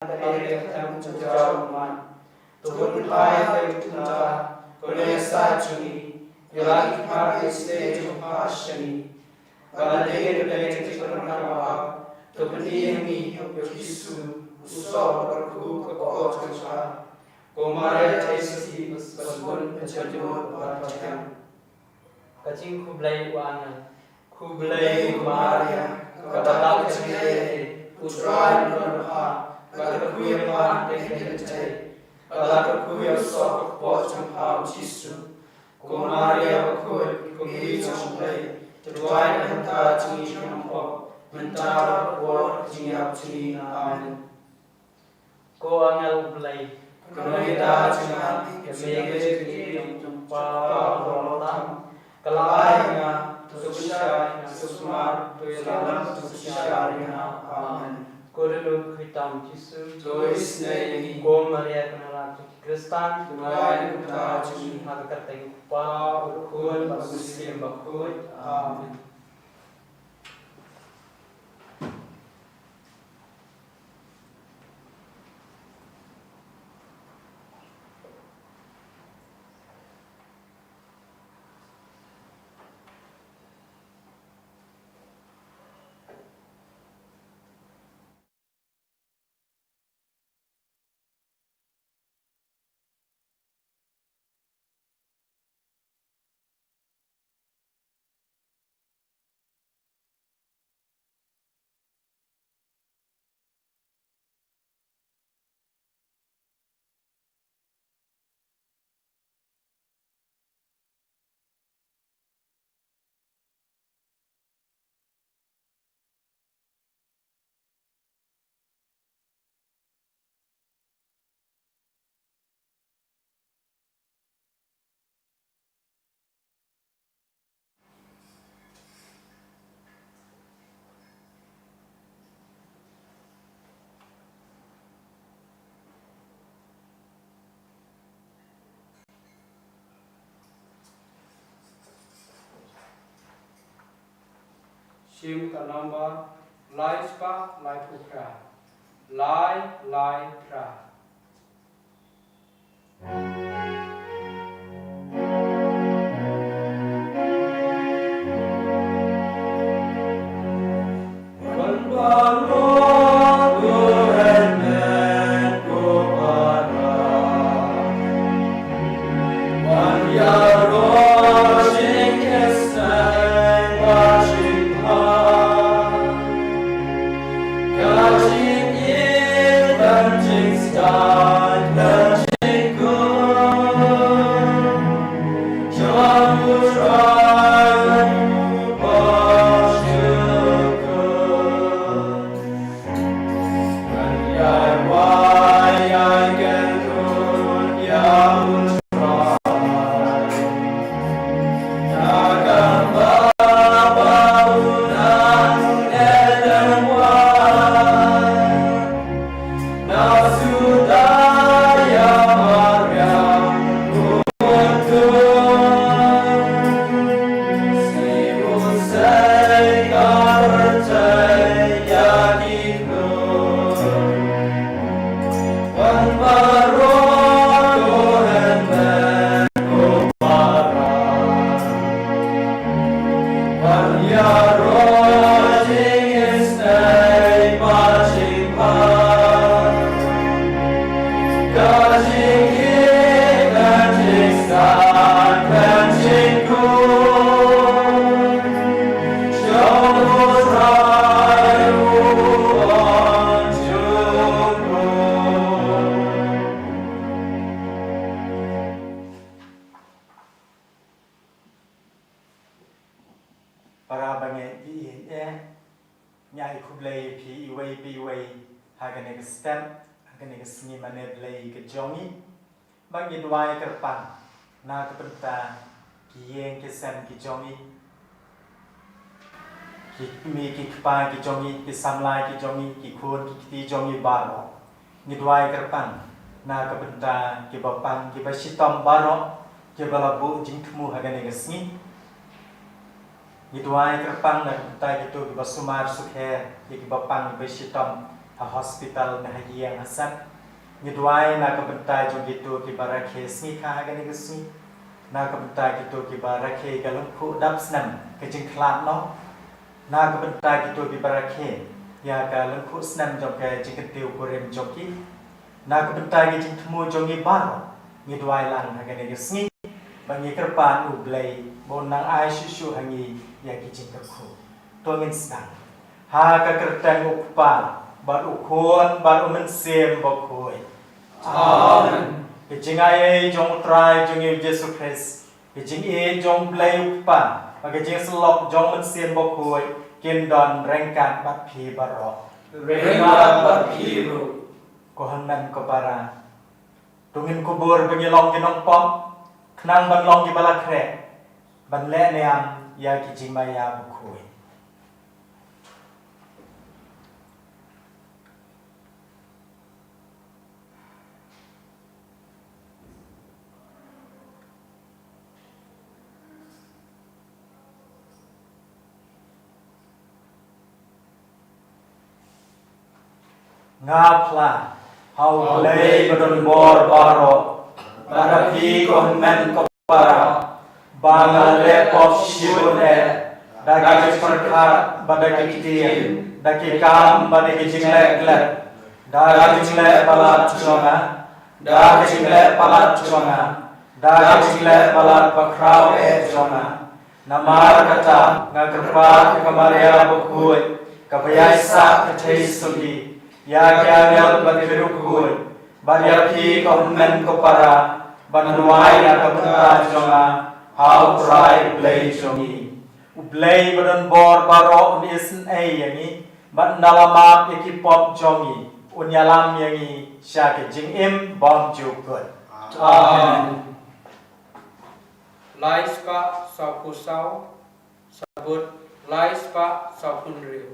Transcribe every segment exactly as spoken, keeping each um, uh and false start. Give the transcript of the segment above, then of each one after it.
Ka dei ka them jong u Trai. To pynphai ïa u tymmen, ko Nongïasaid jong ngi, ïa la ki khmat ïa ki sneng jong pha sha ngi. Ba la dei ka dei ka jingpynrap ka bha, to pyni ïa ngi ïa u Jisu, u soh bad u kyrkhu ka kpoh jong pha. Ko Maria Theisotti, ba sngewbha ïa ngi bad ïa ka jingkhublei u angel. Khublei ko Maria, kaba la ka jingaiei, u Trai u don bad pha, la ka kyrkhu ïa pha hynrei hynrei, la ka kyrkhu ïa u soh ka kpoh jong pha u Jisu. Ko Maria bakhuid, ko Mari jong U Blei, to duwai ïa ngi ki nongpop, mynta bad ha ka por ka jingïap jong ngi. Amen. Ko angel U Blei, kynnoh ïa ka jingngeit, ïa me ka jingim jong u Kpa baroh tam. Khlaiñ ïa nga, to pynshai ïa nga, to sumar, to ïalam, to pynshai ïa nga. Amen. Ko Dohnud khuid tam Jisu, to isynei ïa ngi. Ko Maria kynrad jong ki Khristan, to duwai ïa ngi ha ka kyrteng u Kpa, u Khun bad u Mynsiem Bakhuid. Amen. Shim ka number lai spah lai phew phra. Lai lai phra. Para bangeit, ïeit, ngi ai khublei ïa phi iwei pa iwei ha kane ka step, ha kane ka sngi mane Blei ka jong ngi. Ba ngi duwai kyrpang na ka bynta ki ïing ki sem ki jong ngi, ki kmie ki kpa ki jong ngi, ki samla ki jong ngi, ki khun ki kti jong ngi baroh. Ngi duwai kyrpang na ka bynta kiba pang kiba shitom baroh kiba la buh jingthmu ha kane ka sngi. Ngi duwai kyrpang na ka bynta kito kiba sumar sukher ïa kiba pang kiba shitom ha hospital ne ha ïing ha sem. Ngi duwai na ka bynta jong kito kiba rakhe sngi kha ha kane ka sngi, na ka bynta kito kiba rakhe ka lyngkhuh dap snem ka jingkhlad noh, na ka bynta kito kiba rakhe ïa ka lyngkhuh snem jong ka jingkyntiew kurim jong ki, na ka bynta ki jingthmu jong ngi baroh. Ngi duwai lang ha kane ka sngi ba ngi kyrpad U Blei ba un nang ai shuh shuh ha ngi ïa ki jingkyrkhu. To ngin sdang. Ha ka kyrteng U Kpa bad U Khun bad U Mynsiem Bakhuid. Amen. Ka jingaiei jong U Trai jong ngi U Jisu Khrist, ka jingïeit jong U Blei U Kpa, bad ka jingsyllok jong U Mynsiem Bakhuid kin don ryngkat bad phi baroh. Ryngkat bad phi ruh. Ko hynmen ko para, to ngin kubur ba ngi long ki nongpop khnang ban long kiba la khreh ban leh niam ïa ki jingmaïa bakhuid. Nga phla ha U Blei ba don bor baroh, bad ha phi ko hynmen ko para, ba nga la leh pop shibun eh, da ki jingpyrkhat bad da ki ktien, da ki kam bad da ki jingleh klet, da ki jingleh palat jong nga, da ki jingleh palat jong nga, da ki jingleh palat bakhraw eh jong nga. Namar kata nga kyrpad ïa ka Maria Bakhuid kaba ïaisah ka theisotti, ïa ki angel bad ki riewkhuid, bad ïa phi ko hynmen ko para, ban duwai na ka bynta jong nga ha U Trai U Blei jong ngi. U Blei ba don bor baroh un isynei ïa ngi bad un da la map ïa ki pop jong ngi, un ïalam ïa ngi sha ka jingim bymjukut. Amen. Lai spah sawphew saw, sabut lai spah sawphew hynriew.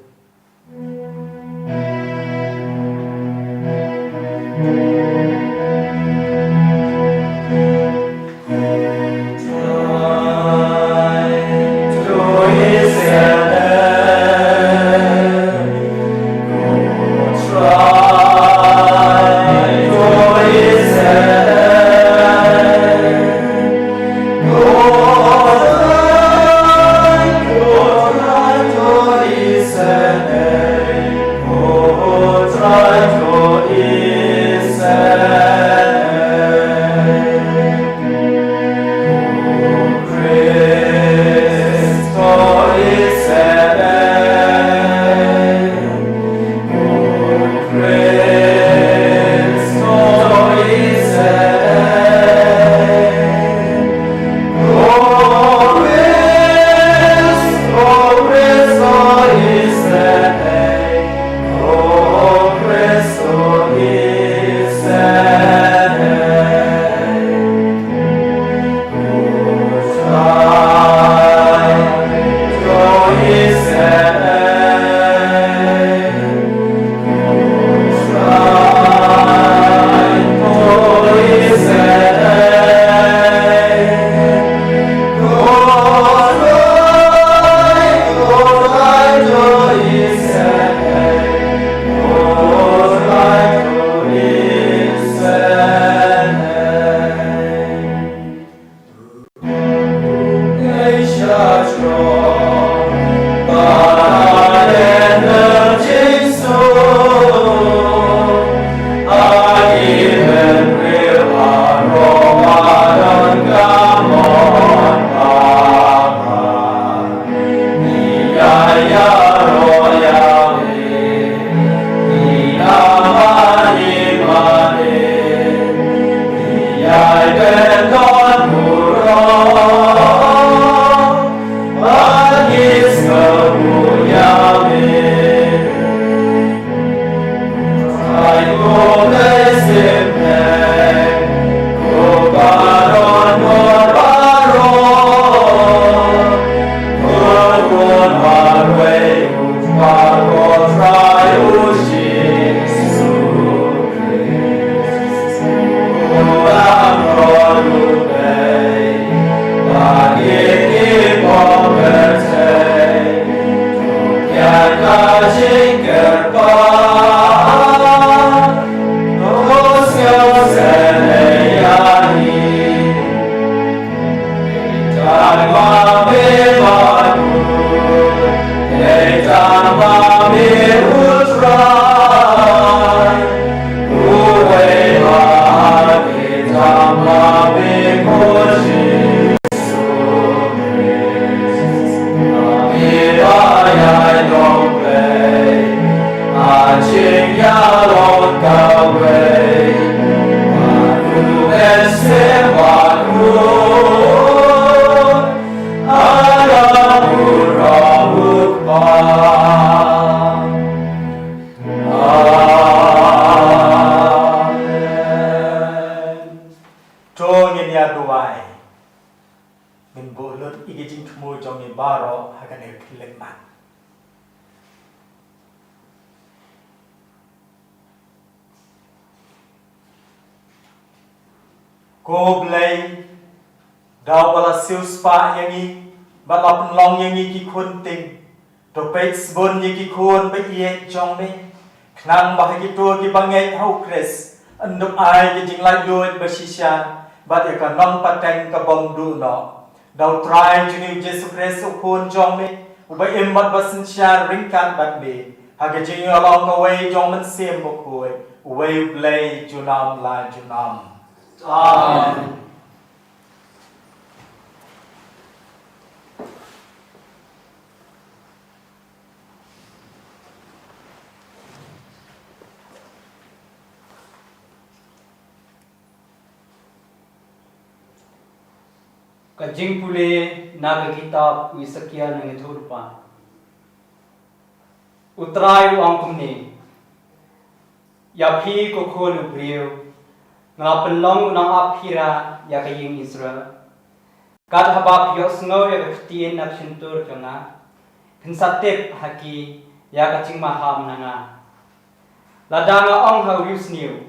Jong ngi baroh ha kane ka khyllipmat. Ko Blei, da ba la siewspah ïa ngi bad la pynlong ïa ngi ki khun ting, to peit sbun ïa ki khun ba ïeit jong me, khnang ba ha kito ki ba ngeit ha u Khrist yn dup ai ki jinglaitluid ba shisha bad ïa ka nongpateng ka bym duh noh. Da u Trai jong ngi u Jisu Khrist u Khun jong me, uba im bad ba synshar ryngkat bad me ha ka jingïalong kawei jong u Mynsiem Bakhuid, uwei u Blei junom la junom. Amen. Ka jingpule na ka kitab u Esekiel nongïathuhlypa. U Trai u ong kumne: Ïa phi ko khun u briew, nga la pynlong u nongap hi rah ïa ka ïing Israel. Kat haba phi ïohsngew ïa ka ktien na ka shyntur jong nga, phin sa tip ha ki ïa ka jingmaham na nga. Lada nga ong ha u riewsniew,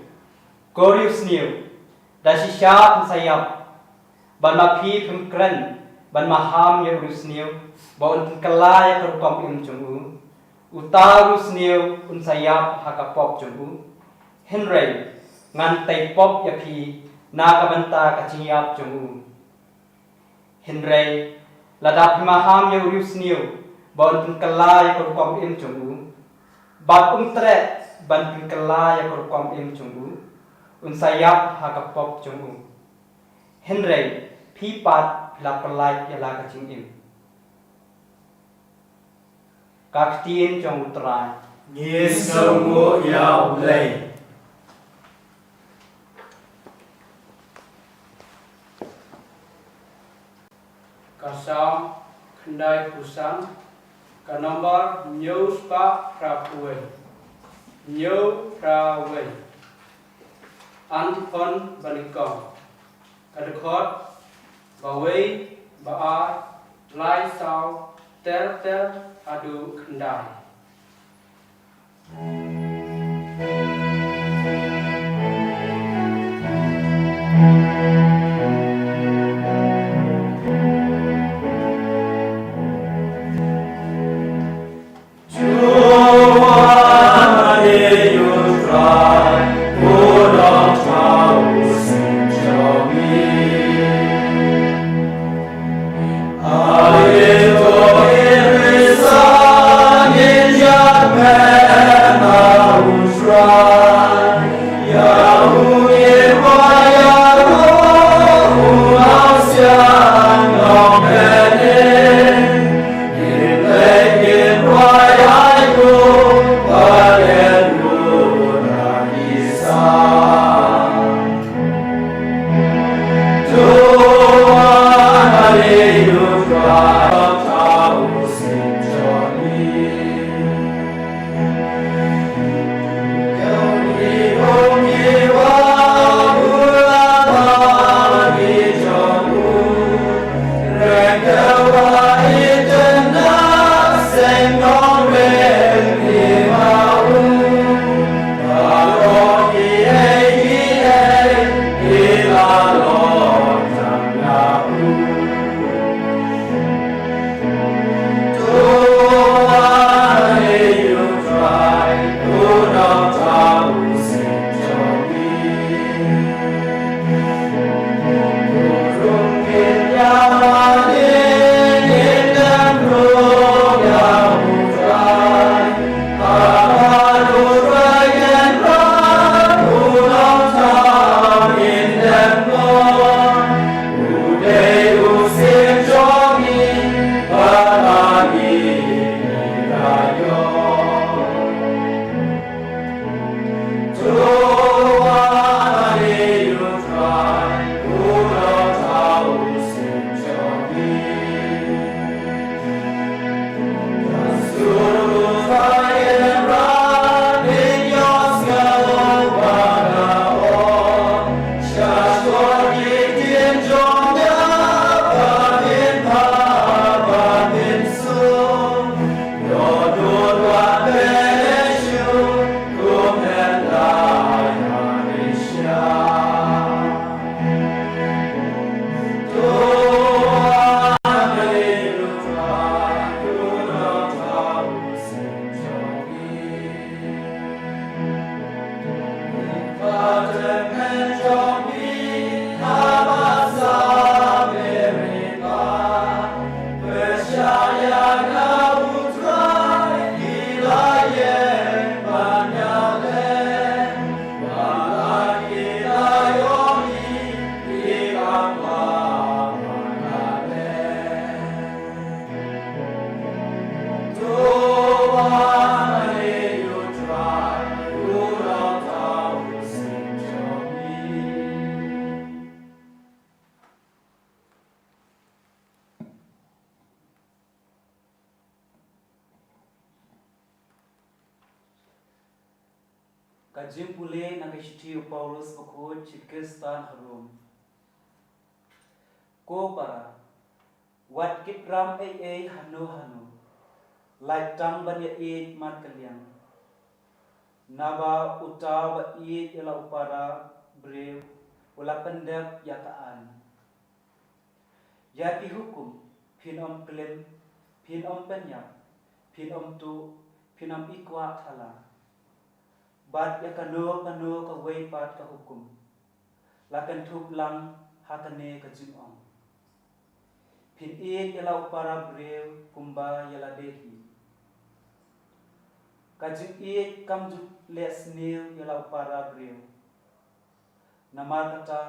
ko riewsniew, da shisha phin sa ïap, bad ma phi phim kren ban maham ïa u riewsniew ba un pynkylla ïa ka rukom im jong u, uta u riewsniew un sa ïap ha ka pop jong u. Hynrei ngan tei pop ïa phi na ka bynta ka jingïap jong u. Hynrei lada phi maham ïa u riewsniew ba un pynkylla ïa ka rukom im jong u, bad um treh ban pynkylla ïa ka rukom im jong u, un sa ïap ha ka pop jong u. Hynrei phi pat phi la pyllait ïa la ka jingim. Ka ktien jong u Trai. Ngi sngewnguh ïa u Blei. Ka Salm khyndaiphew san, ka nombar hynñiew spah phraphew wei. Hynñiew phra wei. An khon banyngkong. Ka dkhot bawei, ba ar, lai, saw, ter ter haduh khyndai. Ka jingpule na ka shithi u Paulus bakhuid sha ki Khristan ha Rom. Ko para, wat kit ram ei ei hano hano, lait tang ban ïa ïeit markylliang. Naba uta uba ïeit ïa la u para briew u la pyndep ïa ka aiñ. Ïa ki hukum, phin ym klim, phin ym pynïap, phin ym tuh, phin ym ikwah thala. Bad ïa kano kano kawei pat ka hukum la kynthup lang ha kane ka jingong: Phin ïeit ïa la u para briew kumba ïa lade hi. Ka jingïeit kam ju leh sniew ïa la u para briew. Namar kata,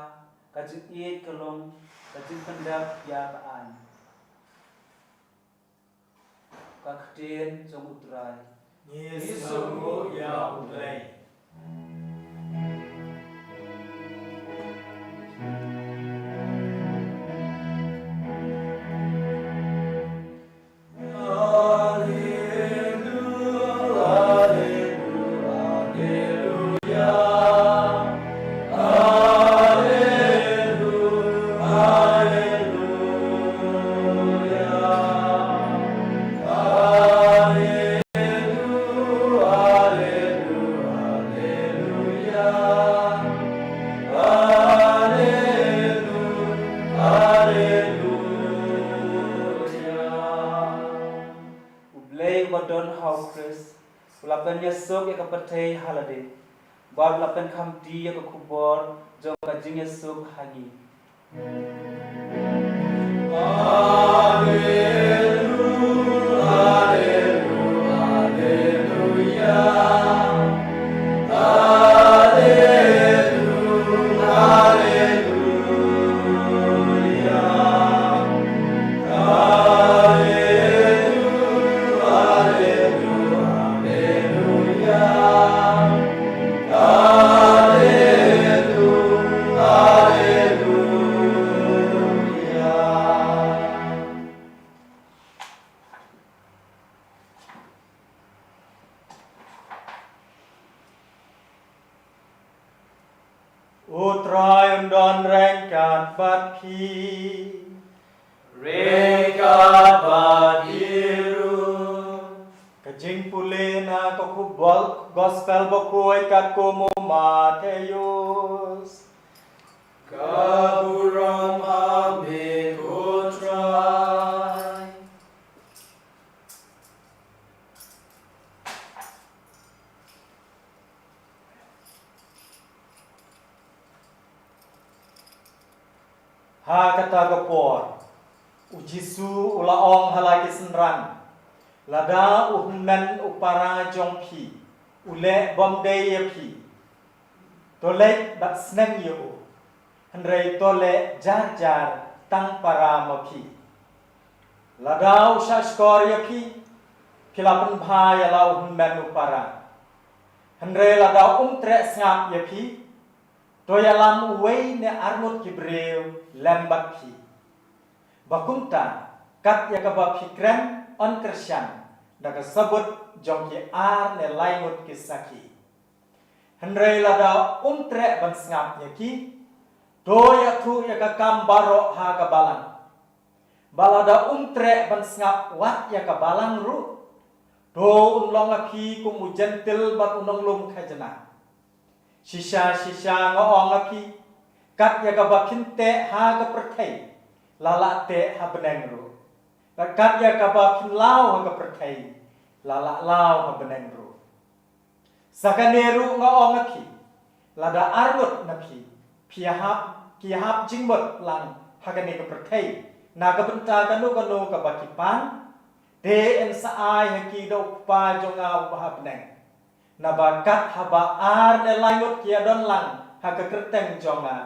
ka jingïeit ka long ka jingpyndep ïa ka aiñ. Ka ktien jong U Trai. Ngi sngewnguh ïa U Blei. U Blei uba don ha U Khrist u la pynïasuk ïa ka pyrthei ha lade, bad u la pynkhamti ïa ka khubor jong ka jingïasuk ha ngi. U Trai un don ryngkat bad phi. Ryngkat bad phi ruh. Ka jingpule na ka khubor gospel bakhuid katkum u Mathaios. Ka burom ha me ko Trai. Ha kata ka por, u Jisu u la ong ha la ki synran, lada u hynmen u para jong phi u leh bymdei ïa phi, to leit bad sneng ïa u, hynrei to leh jar jar tang para ma phi. Lada u shahshkor ïa phi, phi la pynbha ïa la u hynmen u para. Hynrei lada um treh sngap ïa phi, to ïalam uwei ne arngut ki briew lem bad phi. Ba kumta, kat ïa kaba phi kren yn kyrshan da ka sabut jong ki ar ne lai ngut ki sakhi. Hynrei lada um treh ban sngap ïa ki, to ïathuh ïa ka kam baroh ha ka balang. Ba lada um treh ban sngap wat ïa ka balang ruh, to un long ïa phi kum u jentil bad u nonglum khajna. Shisha shisha nga ong ïa phi, kat ïa kaba phin teh ha ka pyrthei, la lah teh ha bneng ruh. Bad kat ïa kaba phin law ha ka pyrthei, la lah law ha bneng ruh. Sa kane ruh nga ong ïa phi, Lada arngut na phi, phi hap, ki hap jingmut lang ha kane ka pyrthei na ka bynta kano kano kaba ki pan, te yn sa ai ha ki da u Kpa jong nga uba ha bneng. Naba kat haba ar ne lai ngut ki ïadon lang ha ka kyrteng jong nga,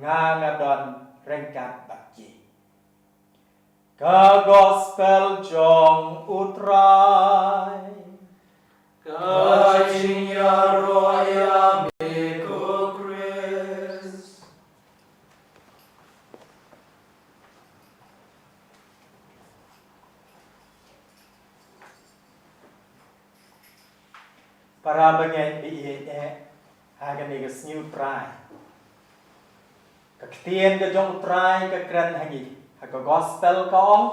nga nga don ryngkat bad ki. Ka Gospel jong U Trai. Ka jingïaroh ïa me ko Khrist. Para bangeit, ba ïeit eh, ha kane ka sngi U Trai, ka ktien ka jong U Trai ka kren ha ngi, ha ka Gospel ka ong,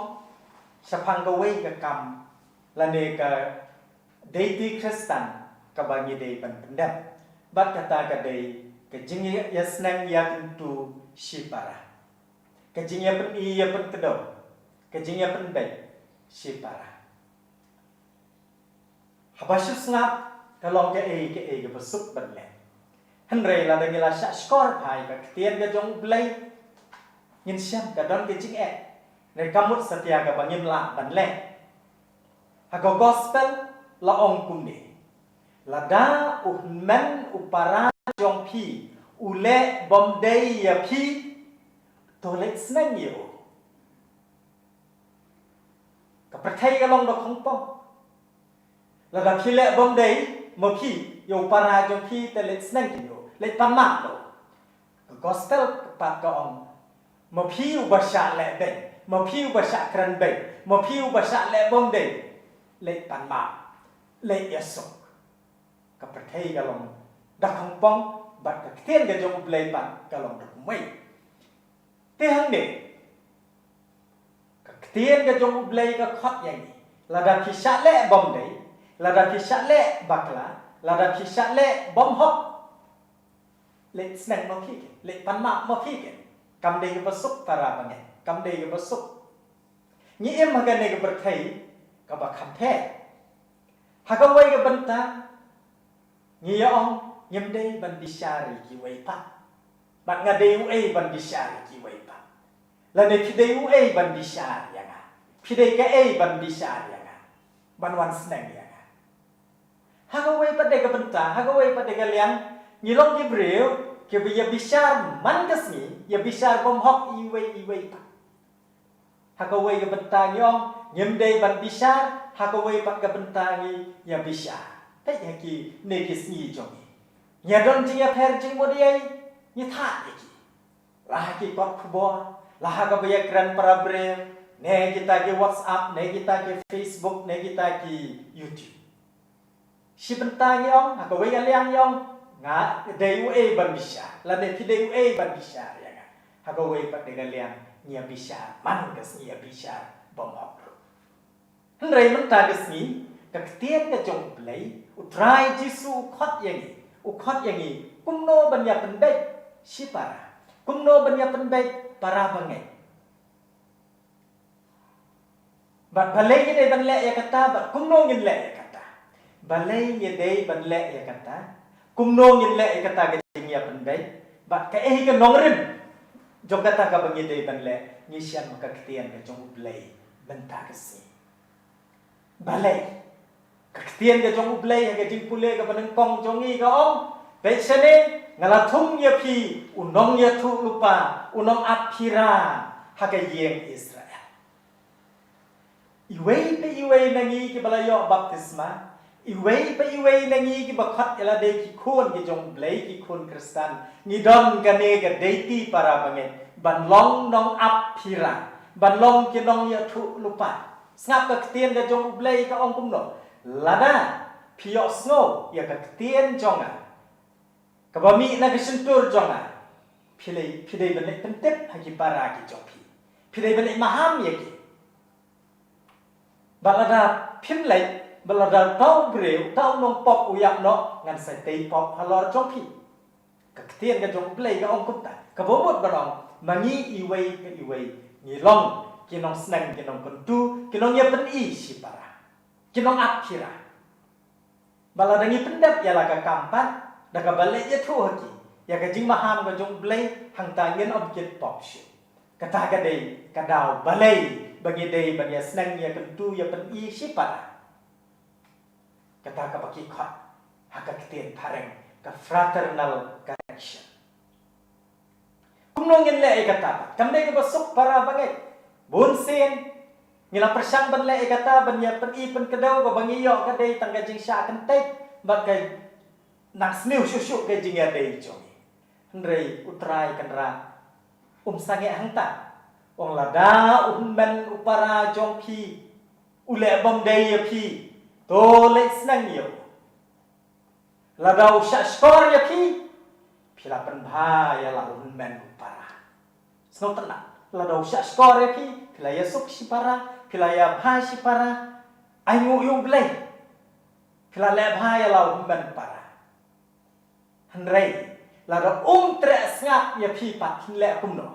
shaphang kawei ka kam lane ka deiti Khristan kaba ngi dei ban pyndep. Bad kata ka dei ka jingïasneng ïakyntu shipara, ka jingïapyni ïapynkdew, ka jingïapynbeit shipara. Haba shu sngap, ka long kaei kaei kaba suk ban leh. Hynrei lada ngi la shah shkor bha ïa ka ktien ka jong U Blei, ngin shem ka don ka jingeh, ne ka mut satia kaba ngim lah ban leh. Ha ka Gospel la ong kumne: Lada u hynmen u para jong phi u leh bym dei ïa phi, to leit sneng ïa u. Ka pyrthei ka long da khongpong. Lada phi leh bym dei ma phi ïa u para jong phi, te leit sneng ïa u, leit pan map ïa u. Ka Gospel pat ka ong, ma phi uba shah leh beiñ, ma phi uba shah kren beiñ, ma phi uba shah leh bym dei, leit pan map, leit ïasuk. Ka pyrthei ka long da khongpong, bad ka ktien ka jong U Blei pat ka long da kumwei. Te hangne, ka ktien ka jong U Blei ka khot ïa ngi, lada phi shah leh bym dei, lada phi shah leh bakla, lada phi shah leh bym hok, leit sneng ma phi ken, leit pan map ma phi ken. Kam dei kaba suk para bangeit, kam dei kaba suk. Ngi im ha kane ka pyrthei kaba kham pher. Ha kawei ka bynta ngi ïa ong, ngim dei ban bishar ïa kiwei pat. Bad nga dei uei ban bishar ïa kiwei pat? Lane phi dei uei ban bishar ïa nga? Phi dei kaei ban bishar ïa nga, ban wan sneng ïa nga? Ha kawei pat de ka bynta, ha kawei pat de ka liang, ngi long ki briew kiba ïa bishar man ka sngi, ïa bishar bym hok iwei iwei pat. Ha kawei ka bynta ngi ong, ngim dei ban bishar, ha kawei pat ka bynta ngi ïa bishar. Peit ha kine ki sngi jong ngi, ngi ïa don jingïapher jingmut ei, ngi thad ïa ki, la ha ki kot khubor, la ha kaba ïakren para briew, ne kita ki WhatsApp, ne kita ki Facebook, ne kita ki YouTube. Shi bynta ngi ong, ha kawei ka liang ngi ong, nga dei uei ban bishar, lane phi dei uei ban bishar ïa nga. Ha kawei pat de ka liang ngi ïa bishar man ka sngi, ïa bishar bym hok ruh. Hynrei mynta ka sngi, ka ktien ka jong U Blei, U Trai Jisu u khot ïa ngi, u khot ïa ngi kumno ban ïa pynbeit shipara, kumno ban ïa pynbeit para bangeit. Bad balei ngi dei ban leh ïa kata, bad kumno ngin leh ïa kata? Balei ngi dei ban leh ïa kata, kumno ngin leh ïa kata ka jingïapynbeit, bad kaei ka nongrim jong kata kaba ngi dei ban leh? Ngi shem ka ktien ka jong U Blei mynta ka sngi. Balei? Ka ktien ka jong U Blei ha ka jingpule kaba nyngkong jong ngi ka ong, peit shane, nga la thung ïa phi u nongïathuhlypa, u nongap phira ha ka ïing Israel. Iwei pa iwei na ngi kiba la ïoh baptisma, iwei pa iwei na ngi kiba khot ïa lade ki khun ki jong U Blei, ki khun Khristan, ngi don kane ka deiti para bangeit ban long nongap phira, ban long ki nongïathuhlypa. Sngap ka ktien ka jong U Blei ka ong kumno: Lada phi ïohsngew ïa ka ktien jong nga kaba mih na ka shyntur jong nga, phi lei, phi dei ban leit pyntip ha ki para ki jong phi, phi dei ban leit maham ïa ki. Bad lada phim leit, bad lada uta u briew, uta u nongpop u ïap noh, ngan sa tei pop halor jong phi. Ka ktien ka jong U Blei ka ong kumta. Kaba mut ban ong, ma ngi iwei pa iwei ngi long ki nongsneng, ki nongkyntu, ki nongïapyni shipara, ki nongap phira. Bad lada ngi pyndep ïa la ka kam pat, Kata kaba leh ïathuh ha ki ïa ka jingmaham ka jong U Blei, hangta ngin ym kit pop shuh. Kata ka dei ka daw balei ba ngi dei ban ïa sneng ïa kyntu ïa pyni shi para. Kata kaba ki khot ha ka ktien phareng ka fraternal correction. Kumno ngin leh ïa kata? Kam dei kaba suk para bangeit. Bun sien ngi la pyrshang ban leh ïa kata, ban ïa pyni pynkdew, kaba ngi ïoh ka dei tang ka jingshah kyntait bad ka nang sniew shuh shuh ka jingïadei jong ngi. Hynrei U Trai Kynrad um sangeh hangta. Ong lada u hynmen u para jong phi u leh bym dei ïa phi, to leit sneng ïa u. Lada u shah shkor ïa phi, phi la pynbha ïa la u hynmen u para. Sngewtynnat, lada u shah shkor ïa phi, phi la ïa suk shi para, phi la ïa bha shi para, ai nguh ïa U Blei. Phi la leh bha ïa la u hynmen u para. Hynrei lada um treh sngap ïa phi pat, ngin leh kumno?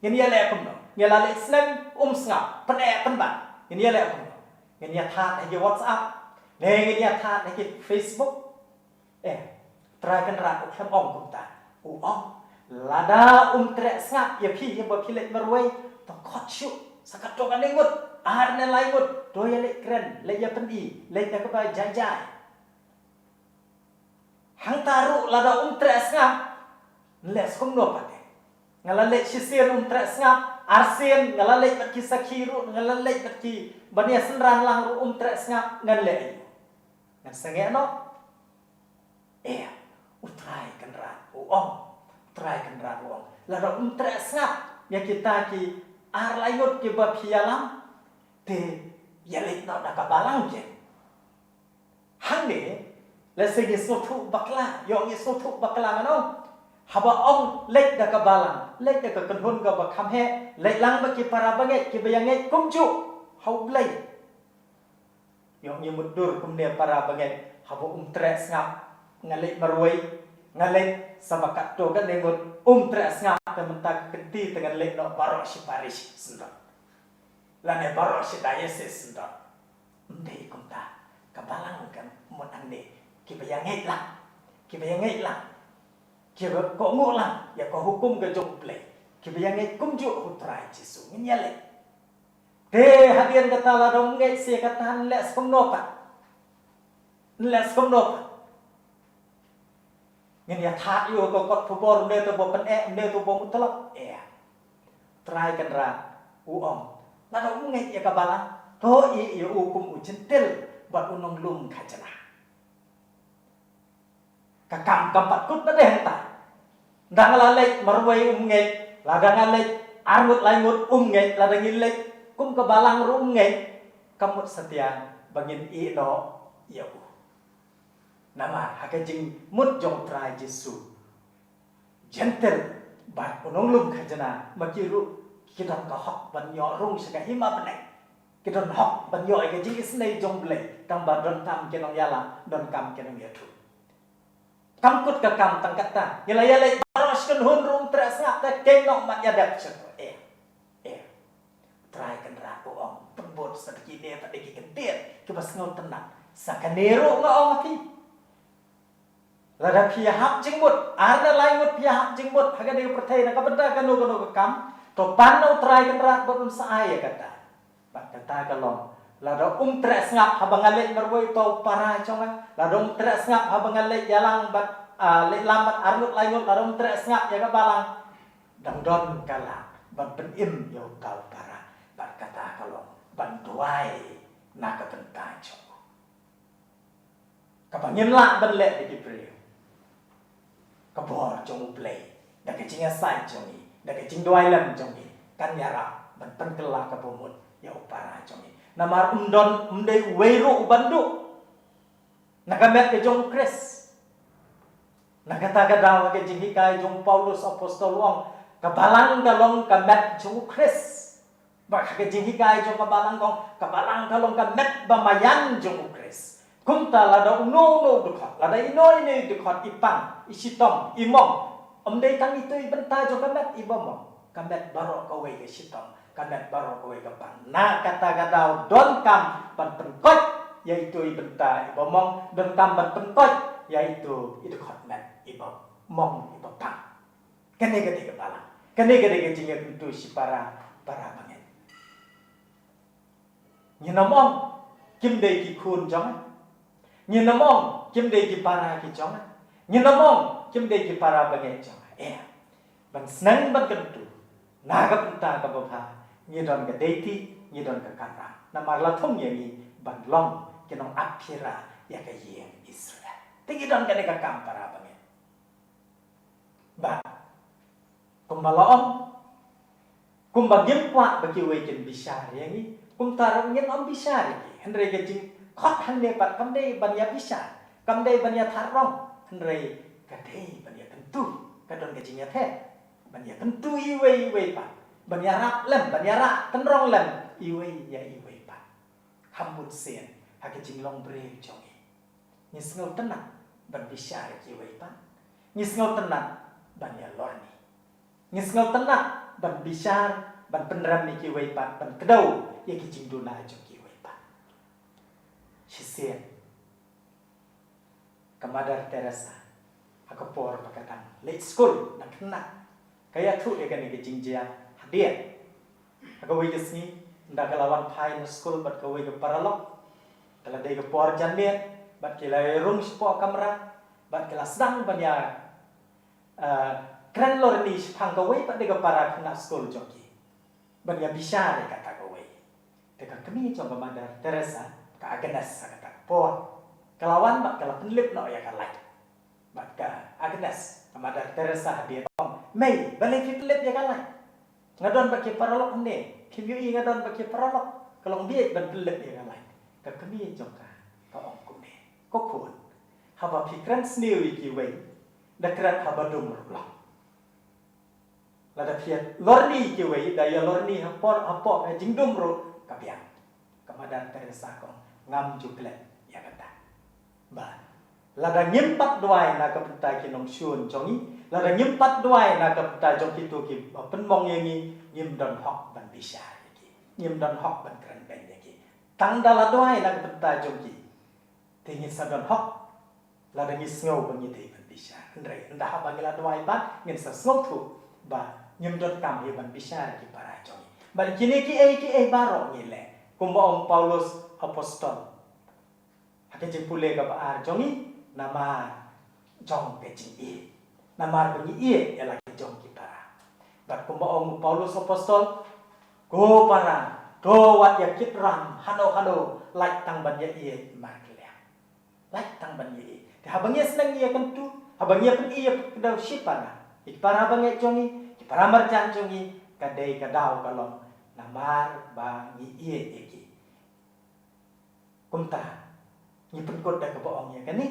Ngin ïa leh kumno? Ngi la leit sneng um sngap, pyneh pynban. Ngin ïa leh kumno? Ngin ïa thad ha ki WhatsApp, ne ngin ïa thad ha ki Facebook? Eh, Trai Kynrad u khlem ong kumta. U ong, lada um treh sngap ïa phi, ïa ba phi leit marwei, to khot shuh sa katto katne ngut, ar ne lai ngut, to ïa leit kren, leit ïa pyni, leit da kaba jai jai. Hangta ruh lada um treh sngap, ngan leh kumno pat te? Nga la leit shisien um treh sngap, arsien nga la leit bad ki sakhi ruh, nga la leit bad ki ban ïa synran lang ruh um treh sngap, ngan leh aiu? Ngan sangeh noh? Eh, U Trai Kynrad u ong, U Trai Kynrad u ong, lada um treh sngap ïa kita ki ar lai ngut kiba phi ïalam, te ïa leit noh da ka balang kein. Hangne, lehse ngi sngewthuh bakla, ïoh ngi sngewthuh bakla, ngan ong. Haba ong leit da ka balang, leit da ka kynhun kaba kham heh, leit lang bad ki para bangeit kiba ïa ngeit kumjuh ha U Blei. Ïoh ngi mutdur kumne para bangeit, haba um treh sngap nga leit marwei, nga leit sa ba katto katne ngut, um treh sngap te mynta ka kynti te ngan leit noh baroh shi parish syndon, lane baroh shi diocese syndon. Ym dei kumta. Ka balang ka mut hangne, kiba ïa ngeit lang, kiba ïa ngeit lang, kiba kohnguh lang ïa ka hukum ka jong U Blei, kiba ïa ngeit kumjuh ha U Trai Jisu, ngin ïa leit. Te hadien kata lada um ngeit shisha kata, ngan leh kumno pat? Ngan leh kumno pat? Ngin ïa thad ïa u ka kot khubor, une to ba pyneh, une to ba mutlop? Ïa. Trai Kynrad u ong, lada um ngeit ïa ka balang, to ïeh ïa u kum u jentil bad u nonglum khajna. Ka kam kam pat kut pat de hangta. Lada nga la leit marwei um ngeit, lada nga leit arngut laingut um ngeit, lada ngi leit kum ka balang ruh um ngeit, ka mut satia ba ngin ïeh noh ïa u. Namar ha ka jingmut jong U Trai Jisu, jentil bad u nonglum khajna ma ki ruh ki don ka hok ban ïoh rung sha ka hima bneng. Ki don hok ban ïoh ïa ka jingisynei jong U Blei, tang ba donkam ki nongïalam, donkam ki nongïathuh. Kam kut ka kam tang kata, ngi la ïa leit baroh shi kynhun ruh um treh sngap, te keiñ noh mat ïa dep sha to. Eh, eh. Trai Kynrad u ong, pynbud sa da kine pat da ki kyntien kiba sngewtynnat. Sa kane ruh nga ong ha phi, lada phi ïa hap jingmut, ar ne lai ngut phi ïa hap jingmut ha kane ka pyrthei na ka bynta kano kano ka kam, to pan na U Trai Kynrad bad un sa ai ïa kata. Bad kata ka long, lada um treh sngap haba nga leit marwei uta u para jong nga, lada um treh sngap haba nga leit ïalang bad, ah, leit lam bad arngut laingut, lada um treh sngap ïa ka balang, dang don ka lad ban pynim ïa uta u para. Bad kata ka long ban duwai na ka bynta jong u. Kaba ngin lah ban leh da ki briew, ka bor jong U Blei, da ka jingïasaid jong ngi, da ka jingduwai lem jong ngi, kan ïarap ban pynkylla ka bamut ïa u para jong ngi. Namar um don, um dei uwei ruh uban duh na ka met ka jong U Khrist. Na kata ka daw ha ka jinghikai jong u Paulus Apostol u ong, ka balang ka long ka met jong U Khrist. Bad ha ka jinghikai jong ka balang ka ong, ka balang ka long ka met ba maïan jong U Khrist. Kumta lada uno uno u dkhot, lada ino ino i dkhot, i pang, i shitom, i mong, ym dei tang ito i bynta jong ka met iba mong. Ka met baroh kawei ka shitom, ka met baroh kawei ka pang. Na kata ka daw donkam ban pynkoit ïa ito i bynta iba mong, donkam ban pynkoit ïa ito i dkhot met iba mong iba pang. Kane ka dei ka balang. Kane ka dei ka jingïakynduh shipara para bangeit. Ngin ym ong kim dei ki khun jong nga. Ngin ym ong kim dei ki para ki jong nga. Ngin ym ong kim dei ki para bangeit jong nga. Eh, ban sneng ban kynduh na ka bynta kaba bha, ngi don ka deiti, ngi don ka kamram. Namar la thung ïa ngi ban long ki nongap phira ïa ka ïing Israel. Te ngi don kane ka kam para bangeit. Ba kumba la ong, kumba ngim kwah ba kiwei kin bishar ïa ngi, kumta ruh ngin ym bishar ïa ki. Hynrei ka jingkhot hangne pat kam dei ban ïa bishar, kam dei ban ïa tharrong, hynrei ka dei ban ïa kyntu. Ka don ka jingïateh ban ïa kyntu iwei iwei pat, ban ïa rap lem, ban ïa rah tynrong lem iwei ïa iwei pat. Kham bun sien ha ka jinglong briew jong ngi, ngi sngewtynnat ban bishar ïa kiwei pat. Ngi sngewtynnat ban ïa lorni. Ngi sngewtynnat ban bishar, ban pynrem ïa kiwei pat, ban kdew ïa ki jingduna jong kiwei pat. Shisien ka Mother Teresa, ha ka por ba ka dang leit skul, dang khynnah, ka ïathuh ïa kane ka jingjia hadien. Ha kawei ka sngi, ynda ka la wan phai na skul bad kawei ka paralok, ka la dei ka por janmiet, bad ki la rung shapoh kamra, bad ki la sdang ban ïa, eh, kren lorni shaphang kawei pat de ka para khynnah skul jong ki, ban ïa bishar ïa kata kawei. Te ka kmie jong ka Mother Teresa, ka Agnes, ha kata ka por, ka la wan bad ka la pynlip noh ïa ka light. Bad ka Agnes, ka Mother Teresa hadien, ka ong, "Mei, balei phi pynlip ïa ka light? Nga don bad ki paralok hangne, phim ïohi nga don bad ki paralok." Ka la ong, "Bieit ban pynlip ïa ka light." Ka kmie jong ka ka ong kumne, "Ko khun, haba phi kren sniew ïa kiwei, da kren haba dum ruh long. Lada phi ïa lorni ïa kiwei, da ïa lorni ha por, ha por, ha jingdum ruh ka biang." Ka Mother Teresa ka ong, "Ngam ju klet ïa kata." Ba lada ngim pat duwai na ka bynta ki nongshun jong ngi, lada ngim pat duwai na ka bynta jong kito kiba pynmong ïa ngi, ngim don hok ban bishar ïa ki, ngim don hok ban kren beiñ ïa ki. Tang da la duwai na ka bynta jong ki, te ngin sa don hok. Lada ngi sngew ba ngi dei ban bishar, hynrei ynda haba ngi la duwai pat, ngin sa sngewthuh ba ngim donkam hi ban bishar ïa ki para jong ngi. Bad kine kiei kiei baroh ngi leh, kumba ong Paulus Apostol ha ka jingpule kaba ar jong ngi, namar jong ka jingïeit, namar ba ngi ïeit ïa la ki jong ki para. Bad kumba ong u Paulus Apostol, "Ko para, to wat ïa kit ram hano hano, lait tang ban ïa ïeit markylliang." Lait tang ban ïa ïeit. Te haba ngi ïa sneng ïa kyntu, haba ngi ïa pyni ïa kyntu shipara, ïa ki para bangeit jong ngi, ki para marjan jong ngi, ka dei ka daw ka long namar ba ngi ïeit ïa ki. Kumta ngi pynkut da kaba ong ïa kane,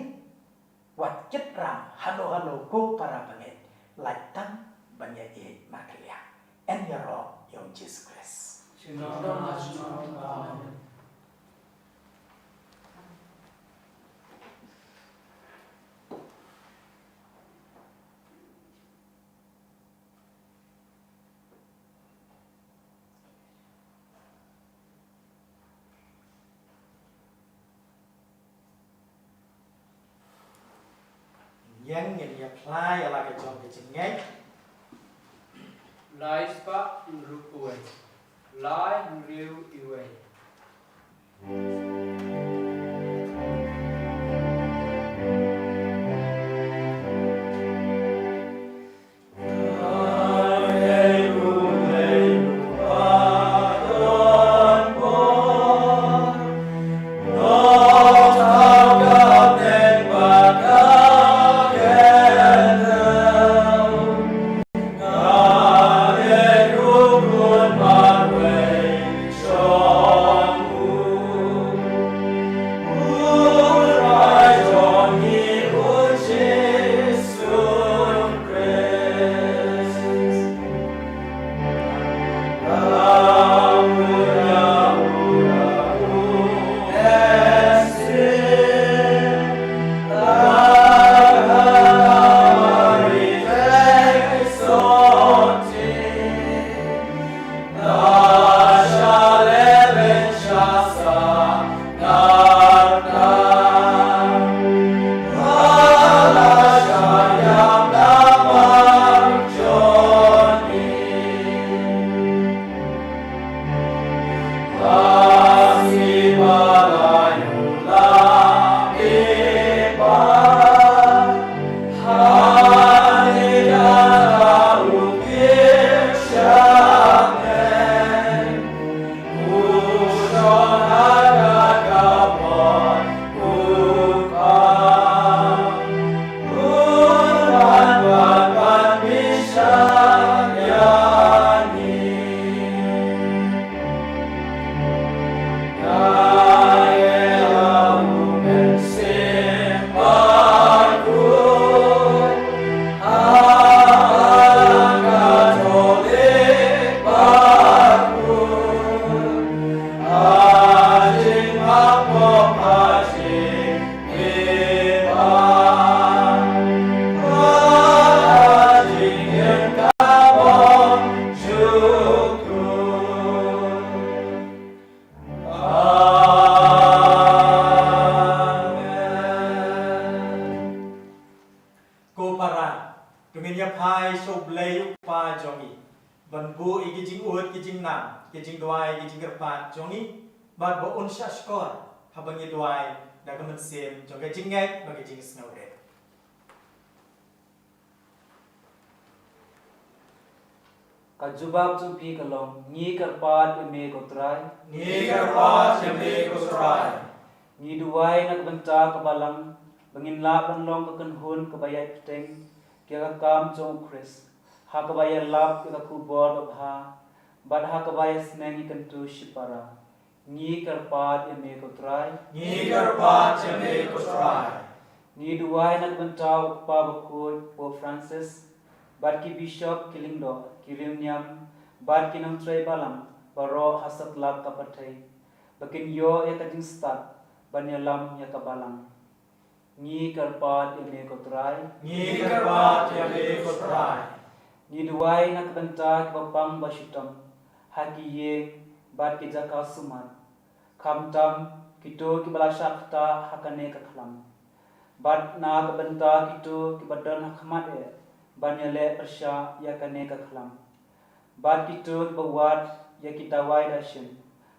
wat kit ram hano hano ko para bangeit, lait tang ban ïa ïeit markylliang. Yn ïaroh ïa u Jisu Khrist. Amen. Ïeng, ngin ïa phla ïa la ka jong ka jingngeit. Lai spah hynriew wei. Lai hynriew wei. sha U Blei U Kpa jong ngi ban buh ïa ki jingud ki jingnang, ki jingduwai ki jingkyrpad jong ngi, bad ba un shah shkor haba ngi duwai da ka mynsiem jong ka jingngeit bad ka jingsngewrit. Ka jubab jong phi ka long, ngi kyrpad ïa me ko Trai. Ngi kyrpad ïa me ko Trai. Ngi duwai na ka bynta ka balang, ba ngin lah ban long ka kynhun kaba ïaid bteng ïa ka kam jong U Khrist, ha kaba ïalap ïa ka khubor babha, bad ha kaba ïasneng ïa kyntu shipara. Ngi kyrpad ïa me ko Trai. Ngi kyrpad ïa me ko Trai. Ngi duwai na ka bynta u Kpa Bakhuid Pope Francis, bad ki bishop, ki lyngdoh, ki riewniam, bad ki nongtrei balang baroh ha satlak ka pyrthei, ba kin ïoh ïa ka jingstad ban ïalam ïa ka balang. Ngi kyrpad ïa me ko Trai. Ngi kyrpad ïa me ko Trai. Ngi duwai na ka bynta kiba pang ba shitom ha ki ïing bad ki jaka sumar, khamtam kito kiba la shah ktah ha kane ka khlam, bad na ka bynta kito kiba don ha khmat eh ban ïaleh pyrshah ïa kane ka khlam, bad kito kiba wad ïa ki dawai dashin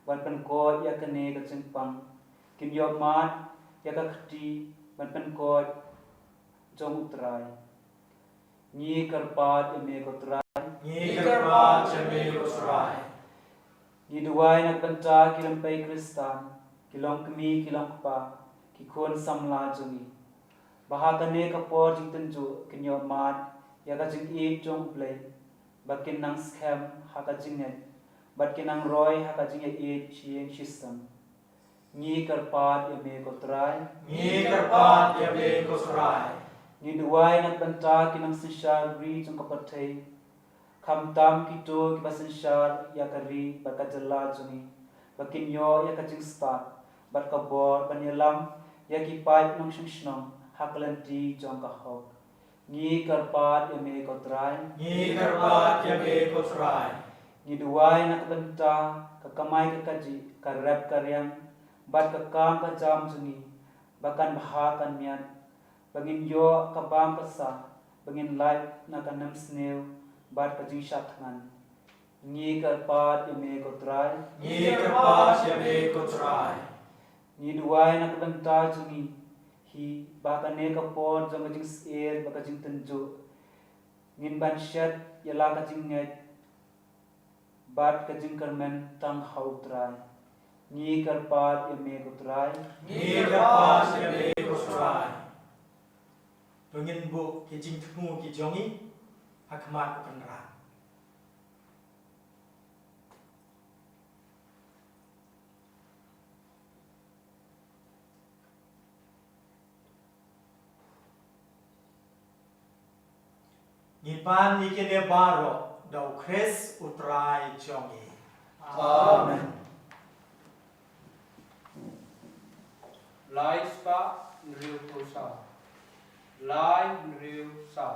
ban pynkoit ïa kane ka jingpang, kin ïoh mad ïa ka kti ban pynkoit jong U Trai. Ngi kyrpad ïa me ko Trai. Ngi kyrpad ïa me ko Trai. Ngi duwai na ka bynta ki rympei Khristan, ki longkmie ki longkpa, ki khun samla jong ngi, ba ha kane ka por jingtynjuh kin ïoh mad ïa ka jingïeit jong U Blei, ba kin nang skhem ha ka jingngeit, bad kin nang roi ha ka jingïaieit shi ïing shi sem. Ngi kyrpad ïa me ko Trai. Ngi kyrpad ïa me ko Trai. Ngi duwai na ka bynta ki nongsynshar ri jong ka pyrthei, khamtam kito kiba synshar ïa ka ri bad ka jylla jong ngi, ba kin ïoh ïa ka jingstad bad ka bor ban ïalam ïa ki paid nongshong shnong ha ka lynti jong ka hok. Ngi kyrpad ïa me ko Trai. Ngi kyrpad ïa me ko Trai. Ngi duwai na ka bynta ka kamai ka kajih, ka rep ka riang, bad ka kam ka jam jong ngi, ba kan bha kan miat, ba ngin ïoh ka bam ka sah, ba ngin lait na ka nemsniew bad ka jingshah thngan. Ngi kyrpad ïa me ko Trai. Ngi kyrpad ïa me ko Trai. Ngi duwai na ka bynta jong ngi hi, ba kane ka por jong ka jingsheptieng bad ka jingtynjuh, ngin ban shet ïa la ka jingngeit bad ka jingkyrmen tang ha U Trai. Ngi kyrpad ïa me ko Trai. Ngi kyrpad ïa me ko Trai. To ngin buh ki jingthmu ki jong ngi ha khmat U Kynrad. Ngi pan ïa kine baroh da U Khrist U Trai jong ngi. Amen. Lai spah hynriew phew saw. Lai hynriew saw.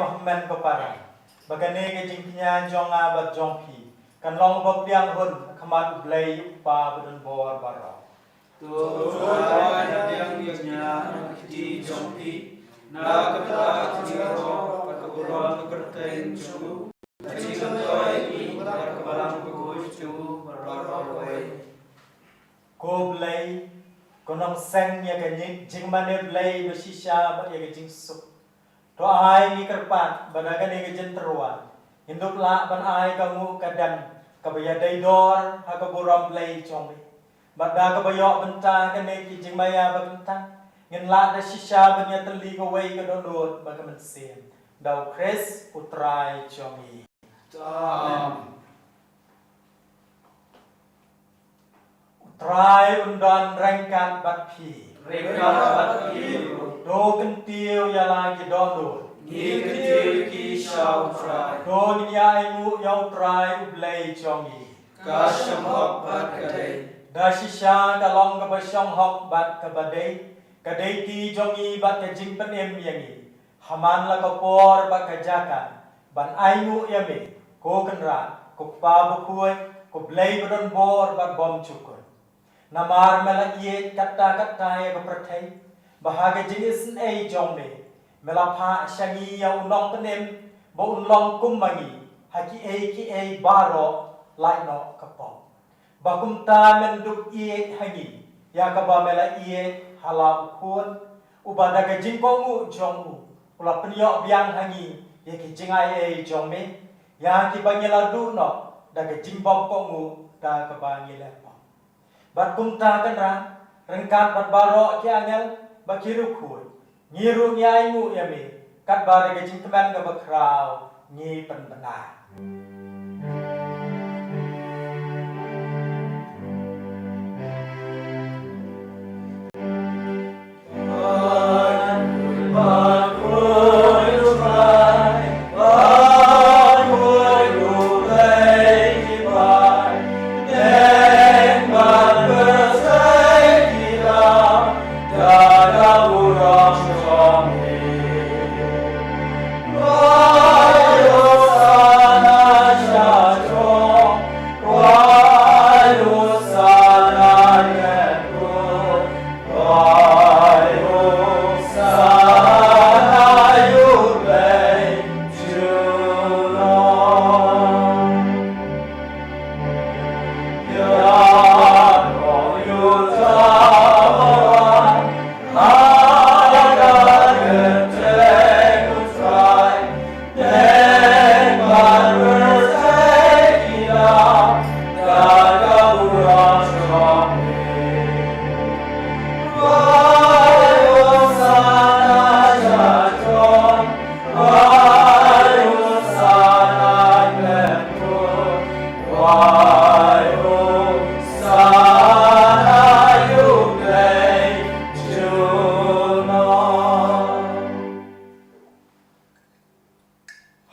Hynmen ko para, ba kane ka jingkñia jong nga bad jong phi kan long ba pdiang hun ha khmat U Blei U Kpa badonbor baroh. To Trai pdiang ïa ka kti jong phi na ka bynta ka jingïaroh bad ka burom ka kyrteng jong u. Ka jingkynmaw ïa ngi bad ka balang bakhuid jong u baroh kawei. Ko Blei, ko nongseng ïa ka jingmane Blei ba shisha bad ïa ka jingsuk. To ai ngi kyrpad ba da kane ka jingtyrwa ngin dup lah ban ai ka nguh ka dem kaba ïadei dor ha ka burom Blei jong me. Bad da kaba ïoh bynta kane ki jingmaïa ba kyntang, ngin lah da shisha ban ïatylli kawei ka dohnud bad ka mynsiem. Da U Khrist U Trai jong ngi. Amen. U Trai un don ryngkat bad phi. Ryngkat bad phi ruh. To kyntiew ïa la ki dohnud. Ngi kyntiew ïa ki sha U Trai. To ngin ïa ainguh ïa U Trai U Blei jong ngi. Ka shong hok bad ka dei. Da shisha ka long kaba shong hok bad kaba dei, ka dei ti jong ngi bad ka jingpynim ïa ngi ha man la ka por bad ka jaka, ban ainguh ïa me, ko Kynrad, ko Kpa bakhuid, ko Blei badonbor bad bymjukut. Namar me la ïeit katta katta ïa ka pyrthei, ba ha ka jingisynei jong me, me la phah sha ngi ïa u Nongpynim, ba un long kum ma ngi ha kiei kiei baroh, lait noh ka pop. Ba kumta men dup ïeit ha ngi ïa kaba me la ïeit ha la u Khun, uba da ka jingkohnguh jong u, u la pynïoh biang ha ngi ïa ki jingaiei jong me, ïa kiba ngi la duh noh da ka jingbymkohnguh da kaba ngi leh pop. Bad kumta Kynrad, ryngkat bad baroh ki angel bad ki riewkhuid, ngi ruh ngi ainguh ïa me katba da ka jingkmen kaba khraw ngi pynbna.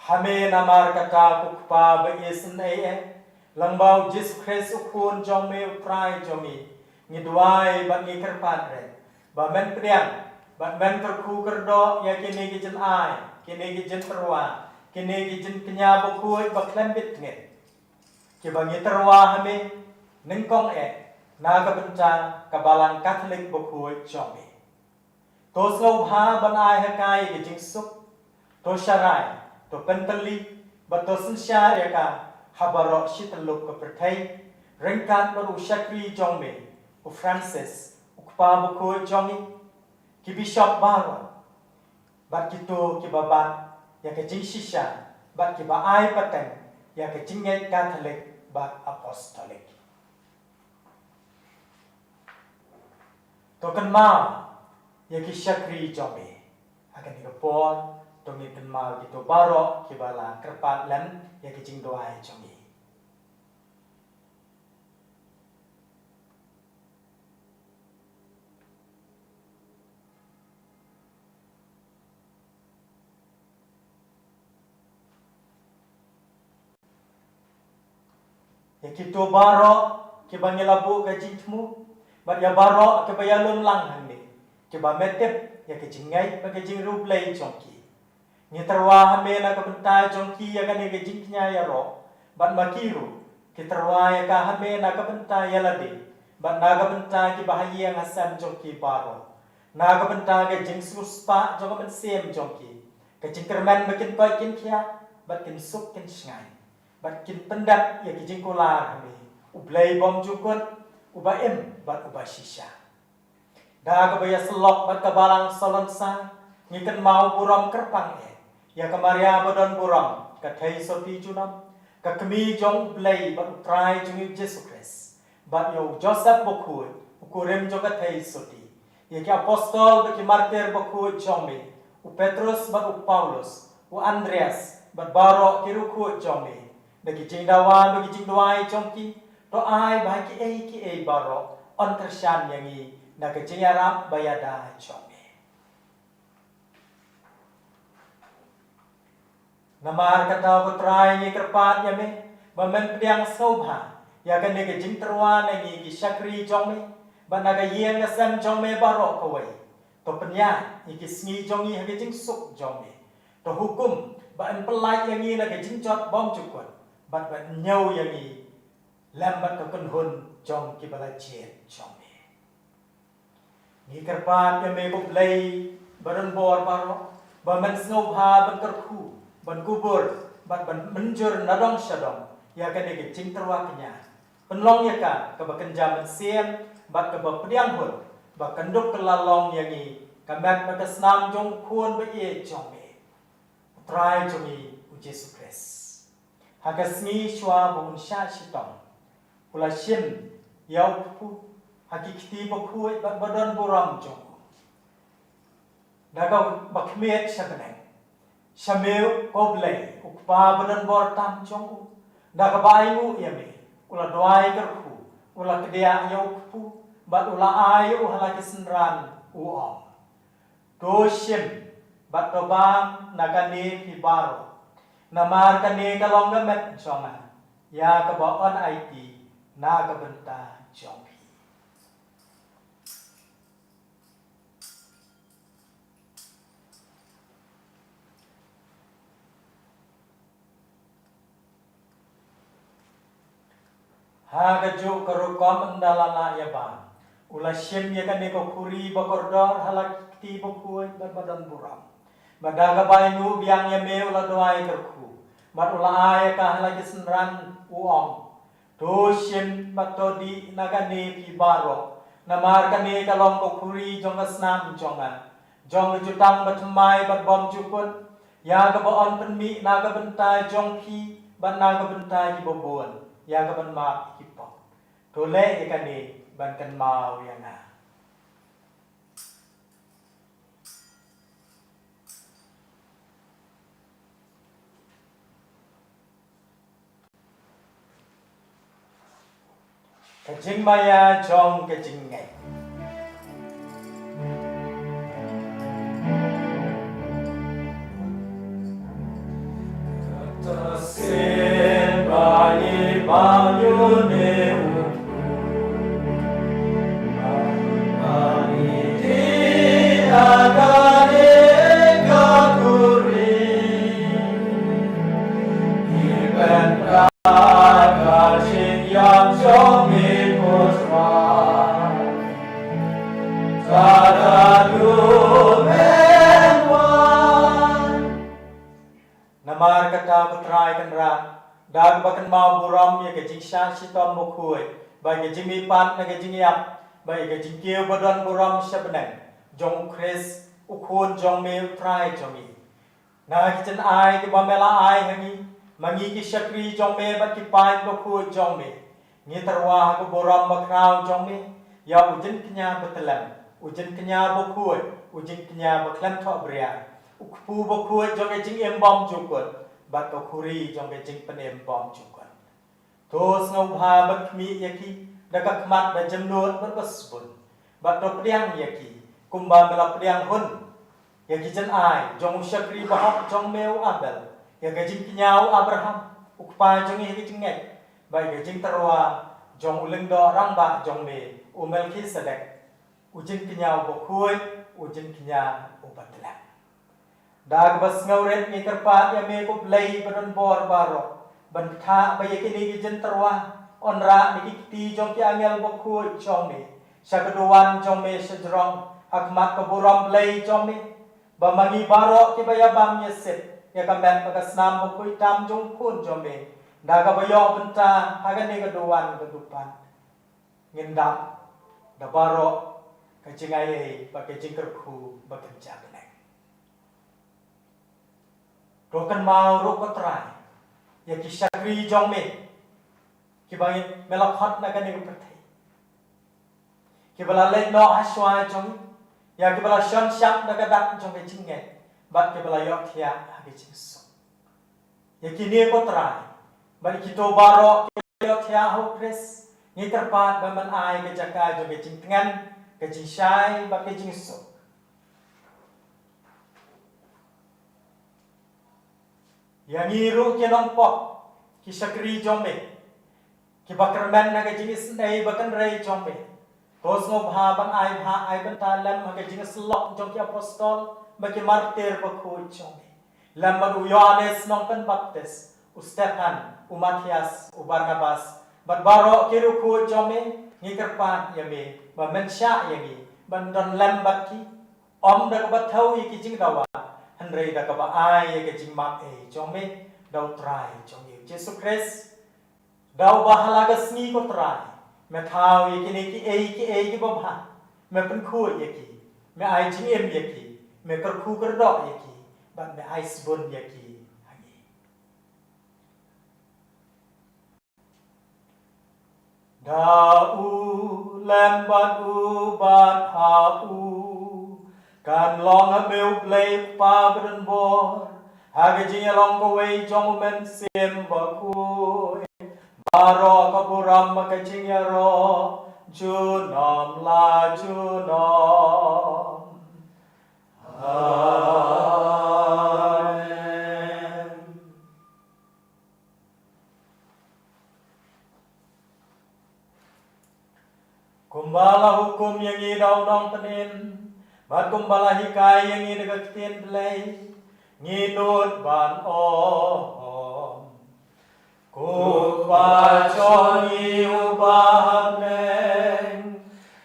Ha me namar kata ko Kpa ba isynei eh, lyngba u Jisu Khrist u Khun jong me u Trai jong ngi, ngi duwai bad ngi kyrpad re, ba men pdiang bad men kyrkhu kyrdoh ïa kine ki jingai, kine ki jingtyrwa, kine ki jingkñia bakhuid ba khlem bit tngit, kiba ngi tyrwa ha me nyngkong eh na ka bynta ka Balang Katholik bakhuid jong me. To sngewbha ban ai ha ka ïa ka jingsuk. To sharai, to pyntylli bad to synshar ïa ka ha baroh shi tylli ka pyrthei, ryngkat bad u shakri jong me u Francis, u Kpa bakhuid jong ngi, ki bishop baroh bad kito kiba bat ïa ka jingshisha bad kiba ai pateng ïa ka jingngeit Katholik bad Apostolik. To kynmaw ïa ki shakri jong me. Ha kane ka por to ngin kynmaw ïa kito baroh kiba la kyrpad lem ïa ki jingduwai jong ngi. Ïa kito baroh kiba ngi la buh ka jingthmu bad ïa baroh kiba ïalum lang hangne, kiba me tip ïa ka jingngeit bad ka jingriewblei jong ki. Ngi tyrwa ha me na ka bynta jong ki ïa kane ka jingkñia ïaroh, bad ma ki ruh ki tyrwa ïa ka ha me na ka bynta ïa lade, bad na ka bynta ki ba ha ïing ha sem jong ki baroh, na ka bynta ka jingsngewspah jong ka mynsiem jong ki, ka jingkyrmen ba kin koit kin khiah, bad kin suk kin shngaiñ, bad kin pyndep ïa ki jingkular ha me, U Blei bymjukut, uba im bad uba shisha. Da kaba ïasyllok bad ka balang Solon sa, ngi kynmaw burom kyrpang eh ïa ka Maria ba don burom, ka Theisotti junom, ka kmie jong U Blei bad U Trai jong ngi U Jisu Khrist, bad ïa u Joseph bakhuid, u kurim jong ka Theisotti, ïa ki apostol bad ki martir bakhuid jong me, u Petrus bad u Paulus, u Andreas bad baroh ki riewkhuid jong me, da ki jingdawa bad ki jingduwai jong ki, to ai ba ha kiei kiei baroh yn kyrshan ïa ngi na ka jingïarap ba ïada jong me. Namar kata ko Trai ngi kyrpad ïa me, ba men pdiang sngewbha ïa kane ka jingtyrwa na ngi ki shakri jong me, bad na ka ïing ka sem jong me baroh kawei. To pynïaid ïa ki sngi jong ngi ha ka jingsuk jong me. To hukum ba yn pyllait ïa ngi na ka jingjot bymjukut, bad ba yn ñiew ïa ngi lem bad ka kynhun jong ki ba la jied jong me. Ngi kyrpad ïa me ko Blei ba don bor baroh, ba men sngewbha ban kyrkhu, ban kubur, bad ban mynjur na dong sha dong ïa kane ka jingtyrwa kñia. Pynlong ïa ka kaba kynja mynsiem bad kaba pdiang hun, ba kan duk kylla long ïa ngi ka met bad ka snam jong U Khun ba ïeit jong me, U Trai jong ngi U Jisu Khrist. Ha ka sngi shuwa ba un shah shitom, u la shim ïa u kpu ha ki kti bakhuid bad ba don burom jong u. Da kaba khmied sha bneng, sha me ko Blei, U Kpa ba don bor tam jong u, da kaba ainguh ïa me, u la duwai kyrkhu, u la kdiah ïa u kpu, bad u la ai ïa u ha la ki synran, u ong: To shim bad to bam na kane phi baroh, namar kane ka long ka met jong nga, ïa kaba yn aiti na ka bynta jong phi. Ha kajuh ka rukom ynda la lah ïa bam, u la shim ïa kane ka khuri ba kordor ha la ki kti bakhuid bad ba don burom. Bad da kaba ainguh biang ïa me u la duwai kyrkhu, bad u la ai ïa ka ha la ki synran, u ong: To shim bad to dih na kane phi baroh, namar kane ka long ka khuri jong ka snam jong nga, jong ka jutang bathymmai bad bymjukut, ïa kaba yn pynmih na ka bynta jong phi bad na ka bynta kiba bun, ïa kaban map ïa ki pop. To leh ïa kane ban kynmaw ïa nga. Ka jingmaïa jong ka jingngeit. Kata sien ba ngi bam ïa une u Namar kata ko Trai Kynrad, da kaba kynmaw burom ïa ka jingshah shitom bakhuid, bad ïa ka jingmihpat na ka jingïap, bad ïa ka jingkiew ba don burom sha bneng jong u Khrist, u Khun jong me, u Trai jong ngi. Na ki jingaiei kiba me la ai ha ngi, ma ngi ki shakri jong me bad ki paid bakhuid jong me, ngi tyrwa ha ka burom bakhraw jong me, ïa u jingkñia bathylliem, u jingkñia bakhuid, u jingkñia bakhlem thohbria, u kpu bakhuid jong ka jingim bymjukut, bad ka khuri jong ka jingpynim bymjukut. To sngewbha ban khmih ïa ki da ka khmat ba jemnud bad ba sbun, bad to pdiang ïa ki kumba me la pdiang hun ïa ki jingaiei jong u shakri bahok jong me u Abel, ïa ka jingkñia u Abraham, u kpa jong ngi ha ka jingngeit, bad ïa ka jingtyrwa jong u lyngdoh rangbah jong me u Melkisedek, u jingkñia uba khuid, u jingkñia uba tyllep. Da kaba sngewrit ngi kyrpad ïa me ko Blei ba don bor baroh, ban ktah ba ïa kine ki jingtyrwa yn rah na ki kti jong ki angel bakhuid jong me sha ka duwan jong me sha jrong, ha khmat ka burom Blei jong me, ba ma ngi baroh kiba ïabam ïasep ïa ka met bad ka snam bakhuid tam jong u Khun jong me, da kaba ïoh bynta ha kane ka duwan ka dupat, ngin dap da baroh ka jingaiei bad ka jingkyrkhu ba kynja bneng. To kynmaw ruh ko Trai ïa ki shakri jong me, kiba me la khot na kane ka pyrthei, kiba la leit noh ha shuwa jong ngi, ïa kiba la shon shap na ka dak jong ka jingngeit, bad kiba la ïohthiah ha ka jingsuk. Ïa kine ko Trai, bad kito baroh kiba la ïohthiah ha u Khrist, ngi kyrpad ba men ai ka jaka jong ka jingtngen, ka jingshai bad ka jingsuk ïa ngi ruh ki nongpop, ki shakri jong me, kiba kyrmen na ka jingisynei ba kynrei jong me. To sngewbha ban ai bha ai bynta lem ha ka jingsyllok jong ki apostol bad ki martir bakhuid jong me, lem bad u Ïoannis Nongpynbaptis, u Stephan, u Matthias, u Barnabas, bad baroh ki riewkhuid jong me. Ngi kyrpad ïa me ba men shah ïa ngi ban don lem bad ki, ym da kaba thew ïa ki jingdawa, hynrei da kaba ai ïa ka jingmap ei jong me, da u Trai jong ngi u Jisu Khrist. Da uba ha la ka sngi ko Trai, me thaw ïa kine kiei kiei kiba bha, me pynkhuid ïa ki, me ai jingim ïa ki, me kyrkhu kyrdoh ïa ki, bad me ai sbun ïa ki ha ngi. Da u lem bad u bad ha u, kan long ha me u Blei u Kpa ba don bor, ha ka jingïalong kawei jong u Mynsiem Bakhuid, baroh ka burom bad ka jingïaroh junom la junom. Amen. Kumba la hukum ïa ngi da u Nongpynim, bad kumba la hikai ïa ngi da ka ktien Blei, ngi nud ban ong: Ko Kpa jong ngi uba ha bneng,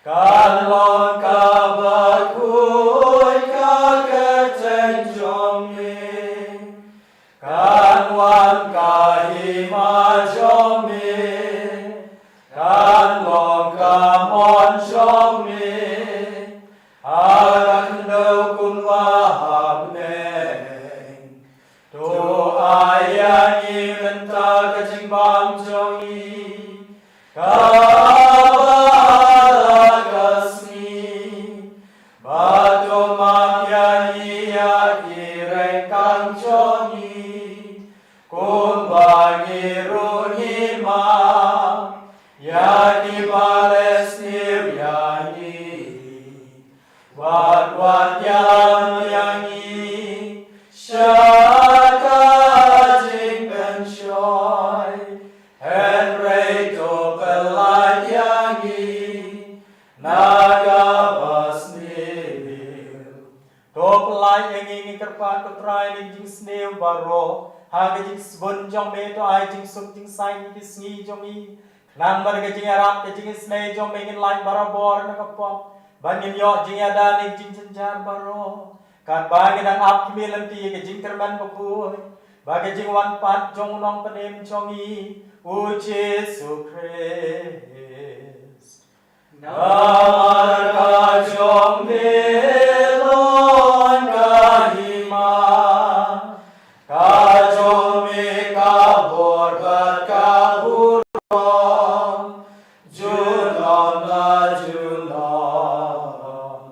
kan long kaba khuid ka kyrteng jong me. Kan wan ka hima jong me, kan long ka mon jong me, ha ka khyndew kumba ha bneng. To ai ïa ngi mynta ka jingbam jong ngi, kaba ha la ka sngi, bad to map ïa ngi ïa ki ryngkang jong ngi, kumba ngi ruh ngi map ïa kiba leh sniew ïa ngi. Wat wat ïalam ïa ngi sha ka jingpynshoi, hynrei to pyllait ïa ngi na kaba sniew. To pyllait ïa ngi, ngi kyrpad ko Trai, na ki jingsniew baroh, ha ka jingsbun jong me to ai jingsuk jingsaiñ ki sngi jong ngi. Khnang ba da ka jingïarap ka jingisynei jong me ngin lait barabor na ka pop, ba ngin ïoh jingïada na ki jingjynjar baroh, katba ngi dang ap khmih lynti ïa ka jingkyrmen bakhuid bad ka jingwan pat jong u Nongpynim jong ngi, u Jisu Khrist. Namar ka jong me long ka hima, ka jong me ka bor bad ka burom, junom la junom.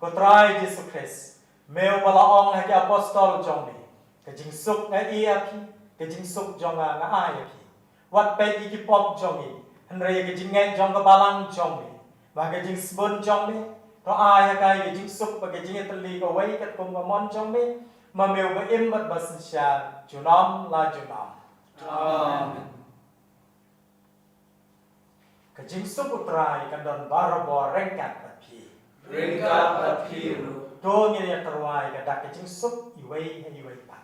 Ko Trai Jisu Khrist, me uba la ong ha ki apostol jong me, ka jingsuk nga ai ïa phi, ka jingsuk jong nga nga ai ïa phi. Wat peit ïa ki pop jong ngi, hynrei ïa ka jingngeit jong ka balang jong me. Bad ka jingsbun jong me to ai ha ka ïa ka jingsuk bad ka jingïatylli kawei katkum ka mon jong me, ma me uba im bad ba synshar junom la junom. Amen. Ka jingsuk U Trai kan don barabor ryngkat bad phi. Ryngkat bad phi ruh. To ngin ïa tyrwa ïa ka dak ka jingsuk. Wei ha iwei pat.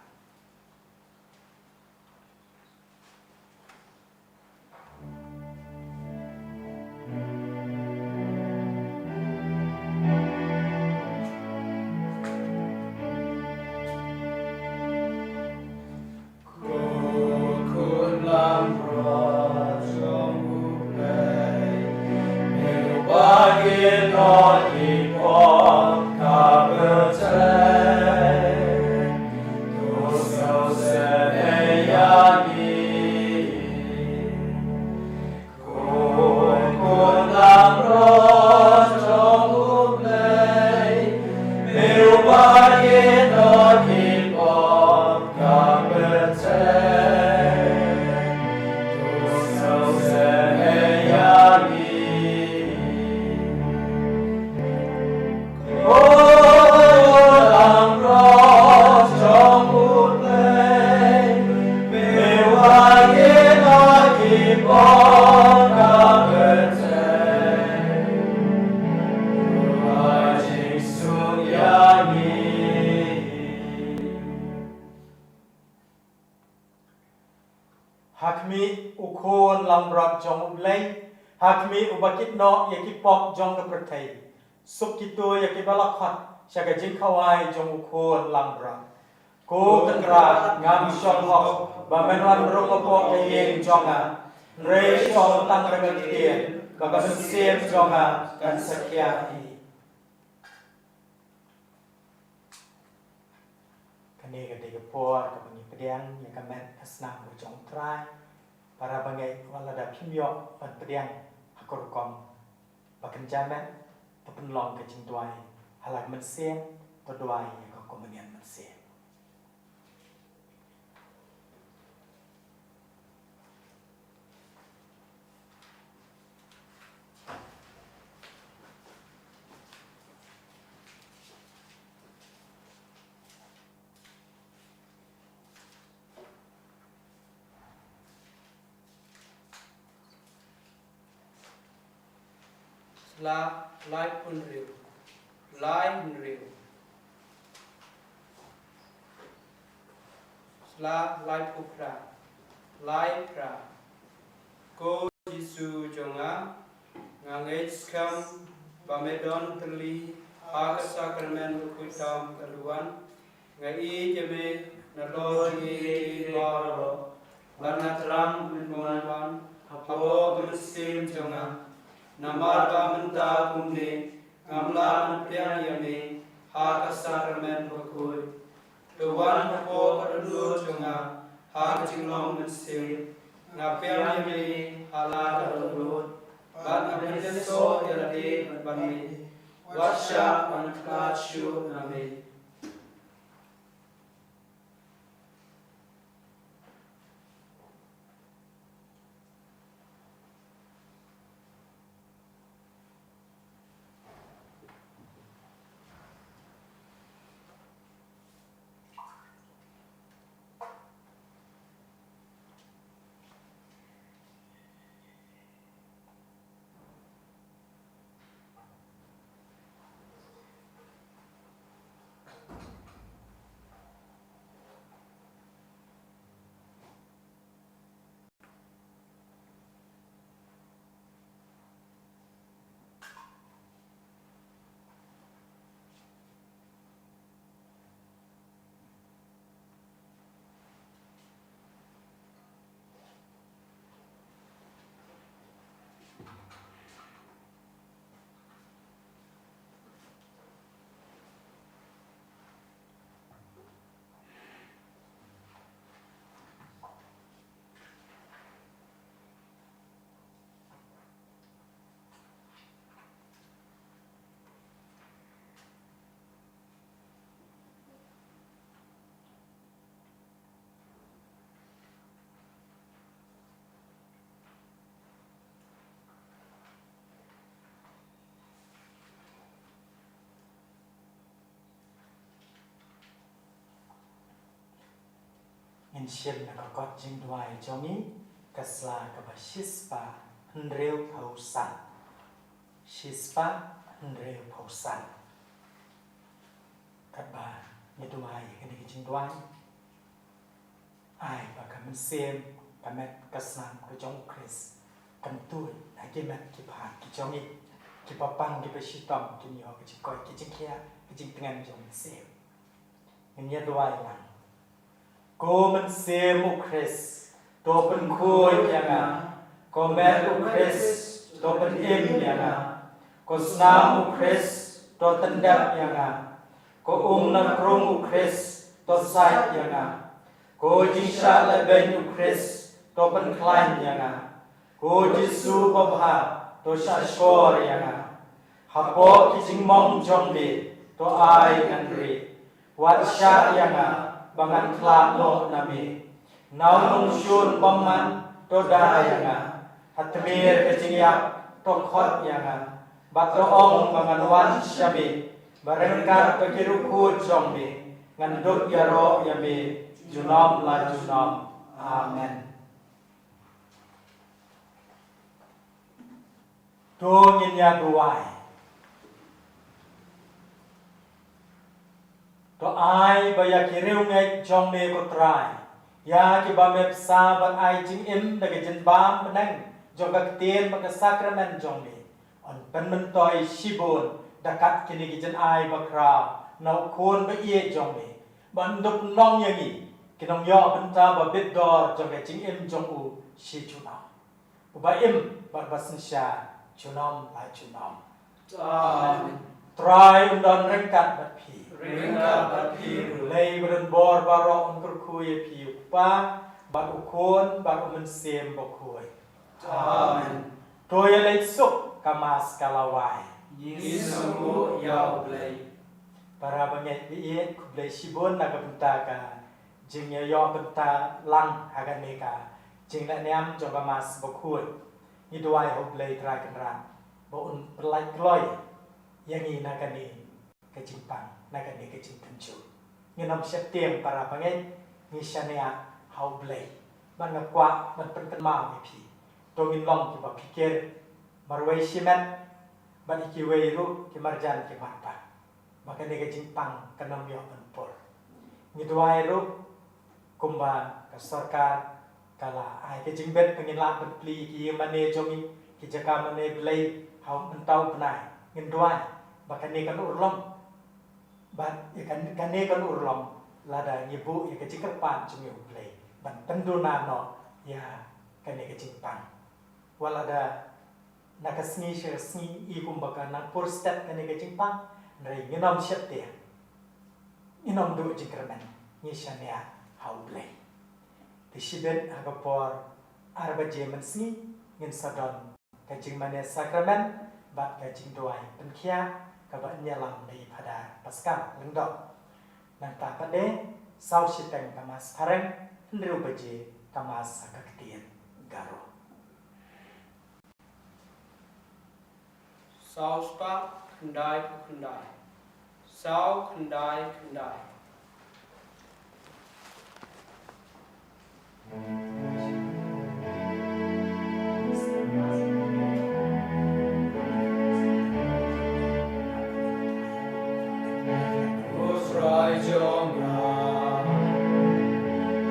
Ha khmih u khun langbrot jong U Blei, ha khmih uba kit noh ïa ki pop jong ka pyrthei. Suk kito ïa kiba la khot sha ka jingkhawai jong u khun langbrot. Ko Kynrad, ngam shong hok ba men wan rung hapoh ka ïing jong nga. Hynrei shong tang da ka ktien, ba ka mynsiem jong nga kan sa khia hi. Kane ka dei ka por kaba ngi pdiang ïa ka met ka snam ka jong U Trai. Para bangeit, wat lada phim ïoh ban pdiang ha ka rukom ba kynja met, to pynlong ka jingduwai ha la ka mynsiem, to duwai ïa ka komunion mynsiem. Sla laiphew hynriew. Lai hynriew. Sla laiphew phra. Lai phra. Ko Jisu jong nga, nga ngeit skhem ba me don tylli ha ka sakramen bakhuid tam ka duwan. Nga ïeit ïa me na ka bynta jong ngi baroh, bad nga thrang men wan hapoh ka mynsiem jong nga. Namar ba mynta kumne ngam lah ban pdiang ïa me ha ka sakramen bakhuid. To wan hapoh ka dohnud jong nga ha ka jinglong mynsiem. Nga pdiang ïa me ha la ka dohnud, bad nga pynïasoh ïa lade bad me. Wat shah ban khlad shuh na me. Ngin shim na ka kot jingduwai jong ngi, ka sla kaba shispah hynriewphew san. Shispah hynriewphew san. Katba Ngi duwai, kane ka jingduwai. Ai ba ka mynsiem, ka met, ka snam ka jong u Khrist kan tuid ha ki met ki phad ki jong ngi, kiba pang kiba shitom, kin ïoh ka jingkoit ka jingkhiah, ka jingtngen jong u Mynsiem. Ngin ïa duwai lang. Ko Mynsiem u Khrist, to pynkhuid ïa nga. Ko met u Khrist, to pynim ïa nga. Ko snam u Khrist, to tyndep ïa nga. Ko um na krung u Khrist, to sait ïa nga. Ko jingshah lehbeiñ u Khrist, to pynkhlaiñ ïa nga. Ko Jisu babha, to shahshkor ïa nga. Hapoh ki jingmong jong me, to ai ngan rieh. Wat shah ïa nga ba ngan khlad noh na me. Na u nongshun bymman, to da ïa nga. Ha tmier ka jingïap, to khot ïa nga. Bad to ong ba ngan wan sha me, ba ryngkat bad ki riewkhuid jong me ngan dup ïaroh ïa me junom la junom. Amen. To ngin ïa duwai. To ai ba ïa ki riewngeit jong me ko Trai, ïa kiba me bsa ban ai jingim da ka jingbam bneng jong ka ktien bad ka sakramen jong me, yn pynmyntoi shibun da kat kine ki jingai bakhraw na u Khun ba ïeit jong me, ba yn dup nong ïa ngi ki nongïoh bynta ba bit dor jong ka jingim jong u shi junom. Uba im bad ba synshar junom la junom. Amen. Trai un don ryngkat bad phi. Ryngkat bad phi ruh. Blei ba don bor baroh un kyrkhu ïa phi, u Kpa bad u Khun bad u Mynsiem Bakhuid. Amen. To ïa leit suk, ka Mass ka la wai. Ngi sngewbha ïa U Blei. Para bangeit baieit, khublei shibun na ka bynta ka jingïaïoh bynta lang ha kane ka jingleh niam jong ka Mass Bakhuid. Ngi duwai ha U Blei Trai Kynrad ba un pynlait kloi ïa ngi na kane ka jingpang, na kane ka jingtynjuh. Ngin ym sheptieng para bangeit, ngi shaniah ha U Blei. Bad nga kwah ban pynkynmaw ïa phi, to ngin long kiba phikir marwei shimet bad ïa kiwei ruh ki marjan ki marpa, ba kane ka jingpang kan ym ïoh ban pur. Ngi duwai ruh kumba ka sorkar ka la ai ka jingbit ba ngin lah ban plie ïa ki ïingmane jong ngi, ki jaka mane blei ha mynta u bnai. Ngin duwai ba kane kan urlong. Bad ïa kan, kane kan urlong lada ngi buh ïa ka jingkyrpad jong ngi ha U Blei ban pynduna noh ïa kane ka jingpang. Wat lada na ka sngi sha ka sngi i kumba ka nang pur stet kane ka jingpang, hynrei ngin ym sheptieng, ngin ym duh jingkyrmen, ngi shaniah ha U Blei. Te shibit ha ka por ar baje mynsngi ngin sa don ka jingmane sakramen bad ka jingduwai pynkhiah kaba yn ïalam da i Phadar Pascal Lyngdoh. Nangta pat de saw shiteng ka Mass phareng, hynriew baje ka Mass ha ka ktien Garo. Saw spah khyndai phew khyndai. Saw khyndai khyndai. Ko Trai jong nga,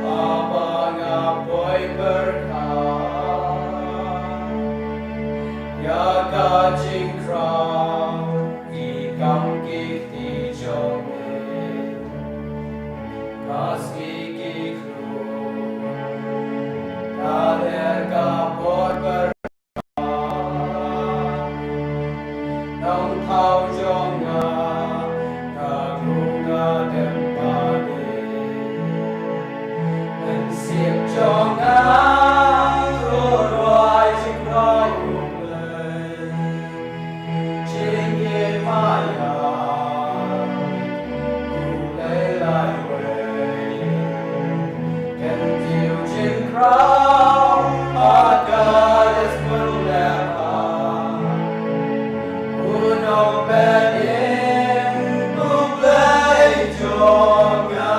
haba nga poi pyrkhat ïa ka jingkhraw ki kam ki kti jong me, ka sngi ki khlur, ka ler ka bor pyrkhat. Nongthaw jong nga, ka khun nga dem bad me. Mynsiem jong nga, to rwai jingkhraw U Blei. Jingim ïa U Blei lai wei. Kyntiew jingkhraw ha ka ïasngewlem. U Nongpynim U Blei jong nga.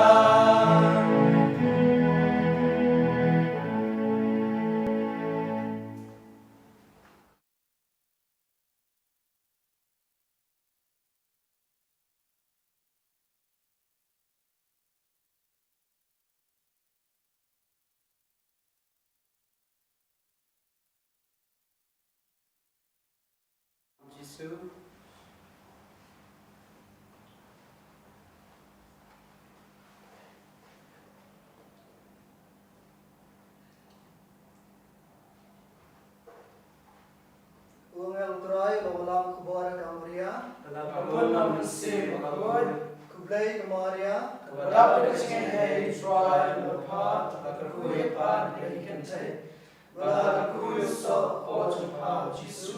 Jisu. U angel u Trai u la wallam khubor ïa ka Maria. Te la bun ïa u Mynsiem Bakhuid. Khublei ko Maria. Kaba dap da ka jingaiei, u Trai u don bad pha, la kyrkhu ïa pha na pdeng ki kynthei, bad la kyrkhu ïa u soh u kpoh jong pha u Jisu.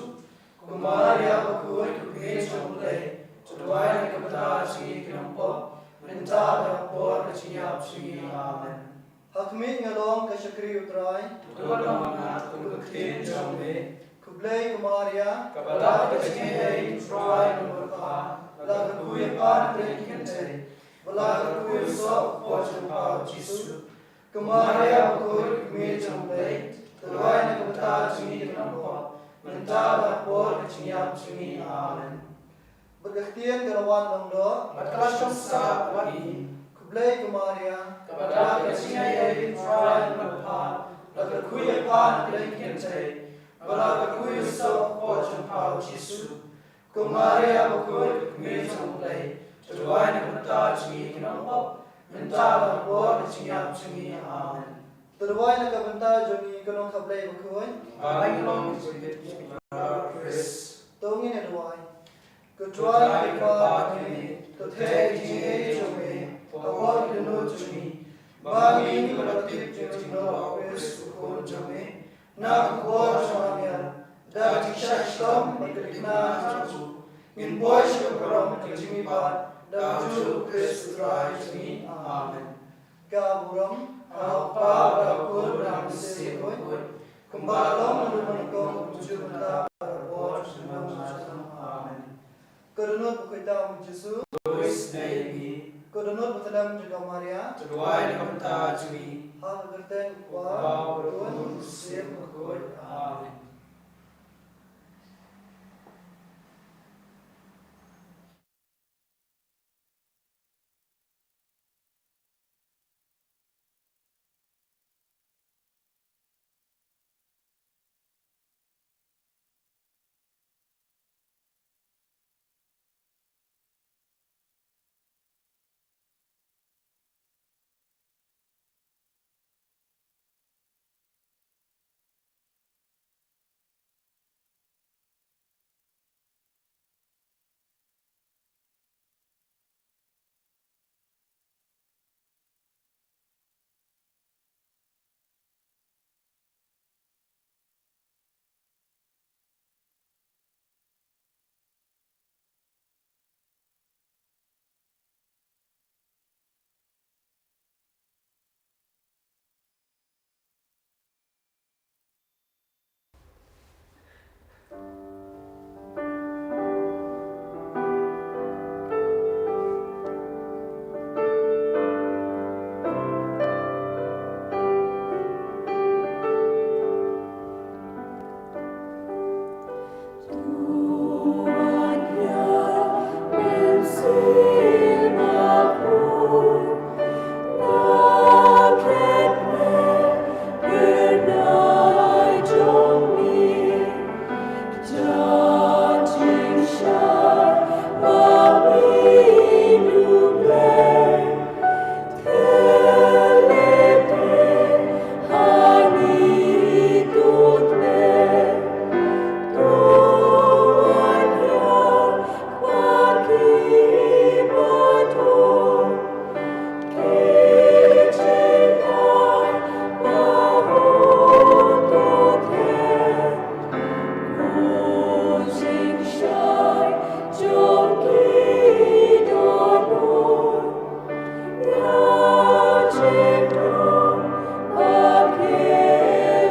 Ko Maria Bakhuid, ko Kmie jong U Blei, to duwai na ka bynta jong ngi ki nongpop, mynta bad ha ka por ka jingïap jong ngi. Amen. Ha khmih, nga long ka shakri u Trai. To don ma nga kum ka ktien jong me. Khublei ko Maria. Kaba dap da ka jingaiei, u Trai u don bad pha, la kyrkhu ïa pha na pdeng ki kynthei, bad la kyrkhu ïa u soh u kpoh jong pha u Jisu. Ko Maria Bakhuid, ko Kmie jong U Blei, to duwai na ka bynta jong ngi ki nongpop, mynta bad ha ka por ka jingïap jong ngi. Amen. Bad ka ktien ka la wan lyngdoh. Bad ka la shong sah bad ngi. Khublei ko Maria. Kaba dap da ka jingaiei, u Trai u don bad pha, la kyrkhu ïa pha na pdeng ki kynthei, bad la kyrkhu ïa u soh u kpoh jong pha u Jisu. Ko Maria Bakhuid, ko Kmie jong U Blei, to duwai na ka bynta jong ngi ki nongpop, mynta bad ha ka por ka jingïap jong ngi. Amen. To duwai na ka bynta jong ngi ko Nongkha Blei Bakhuid. Ba ngin long ki jingmut jingpyrkhat u Khrist. To ngin ïa duwai. Ko Trai kyrpad ïa ngi, to theh ïa ka jingaiei jong me ha ka bor ki dohnud jong ngi, ba ngi kiba la tip jingïeit jong u Khrist u Khun jong me, na ka bor jong u angel, da ka jingshah shitom bad ka dikna jong u, ngin poi sha ka burom ka jingmihpat da u Jisu Khrist u Trai jong ngi. Amen. Ka burom ha u Kpa bad ha u Khun bad ha u Mynsiem Bakhuid, kumba long naduh mynnyngkong, kumjuh mynta bad ha ka por jong ngi. Amen. Ko dohnud bakhuid tam u Jisu, to isynei ïa ngi. Ko dohnud bathylliem jong ka Maria, to duwai na ka bynta jong ngi. Ha ka kyrteng u Kpa, u Khun, u Mynsiem Bakhuid. Amen.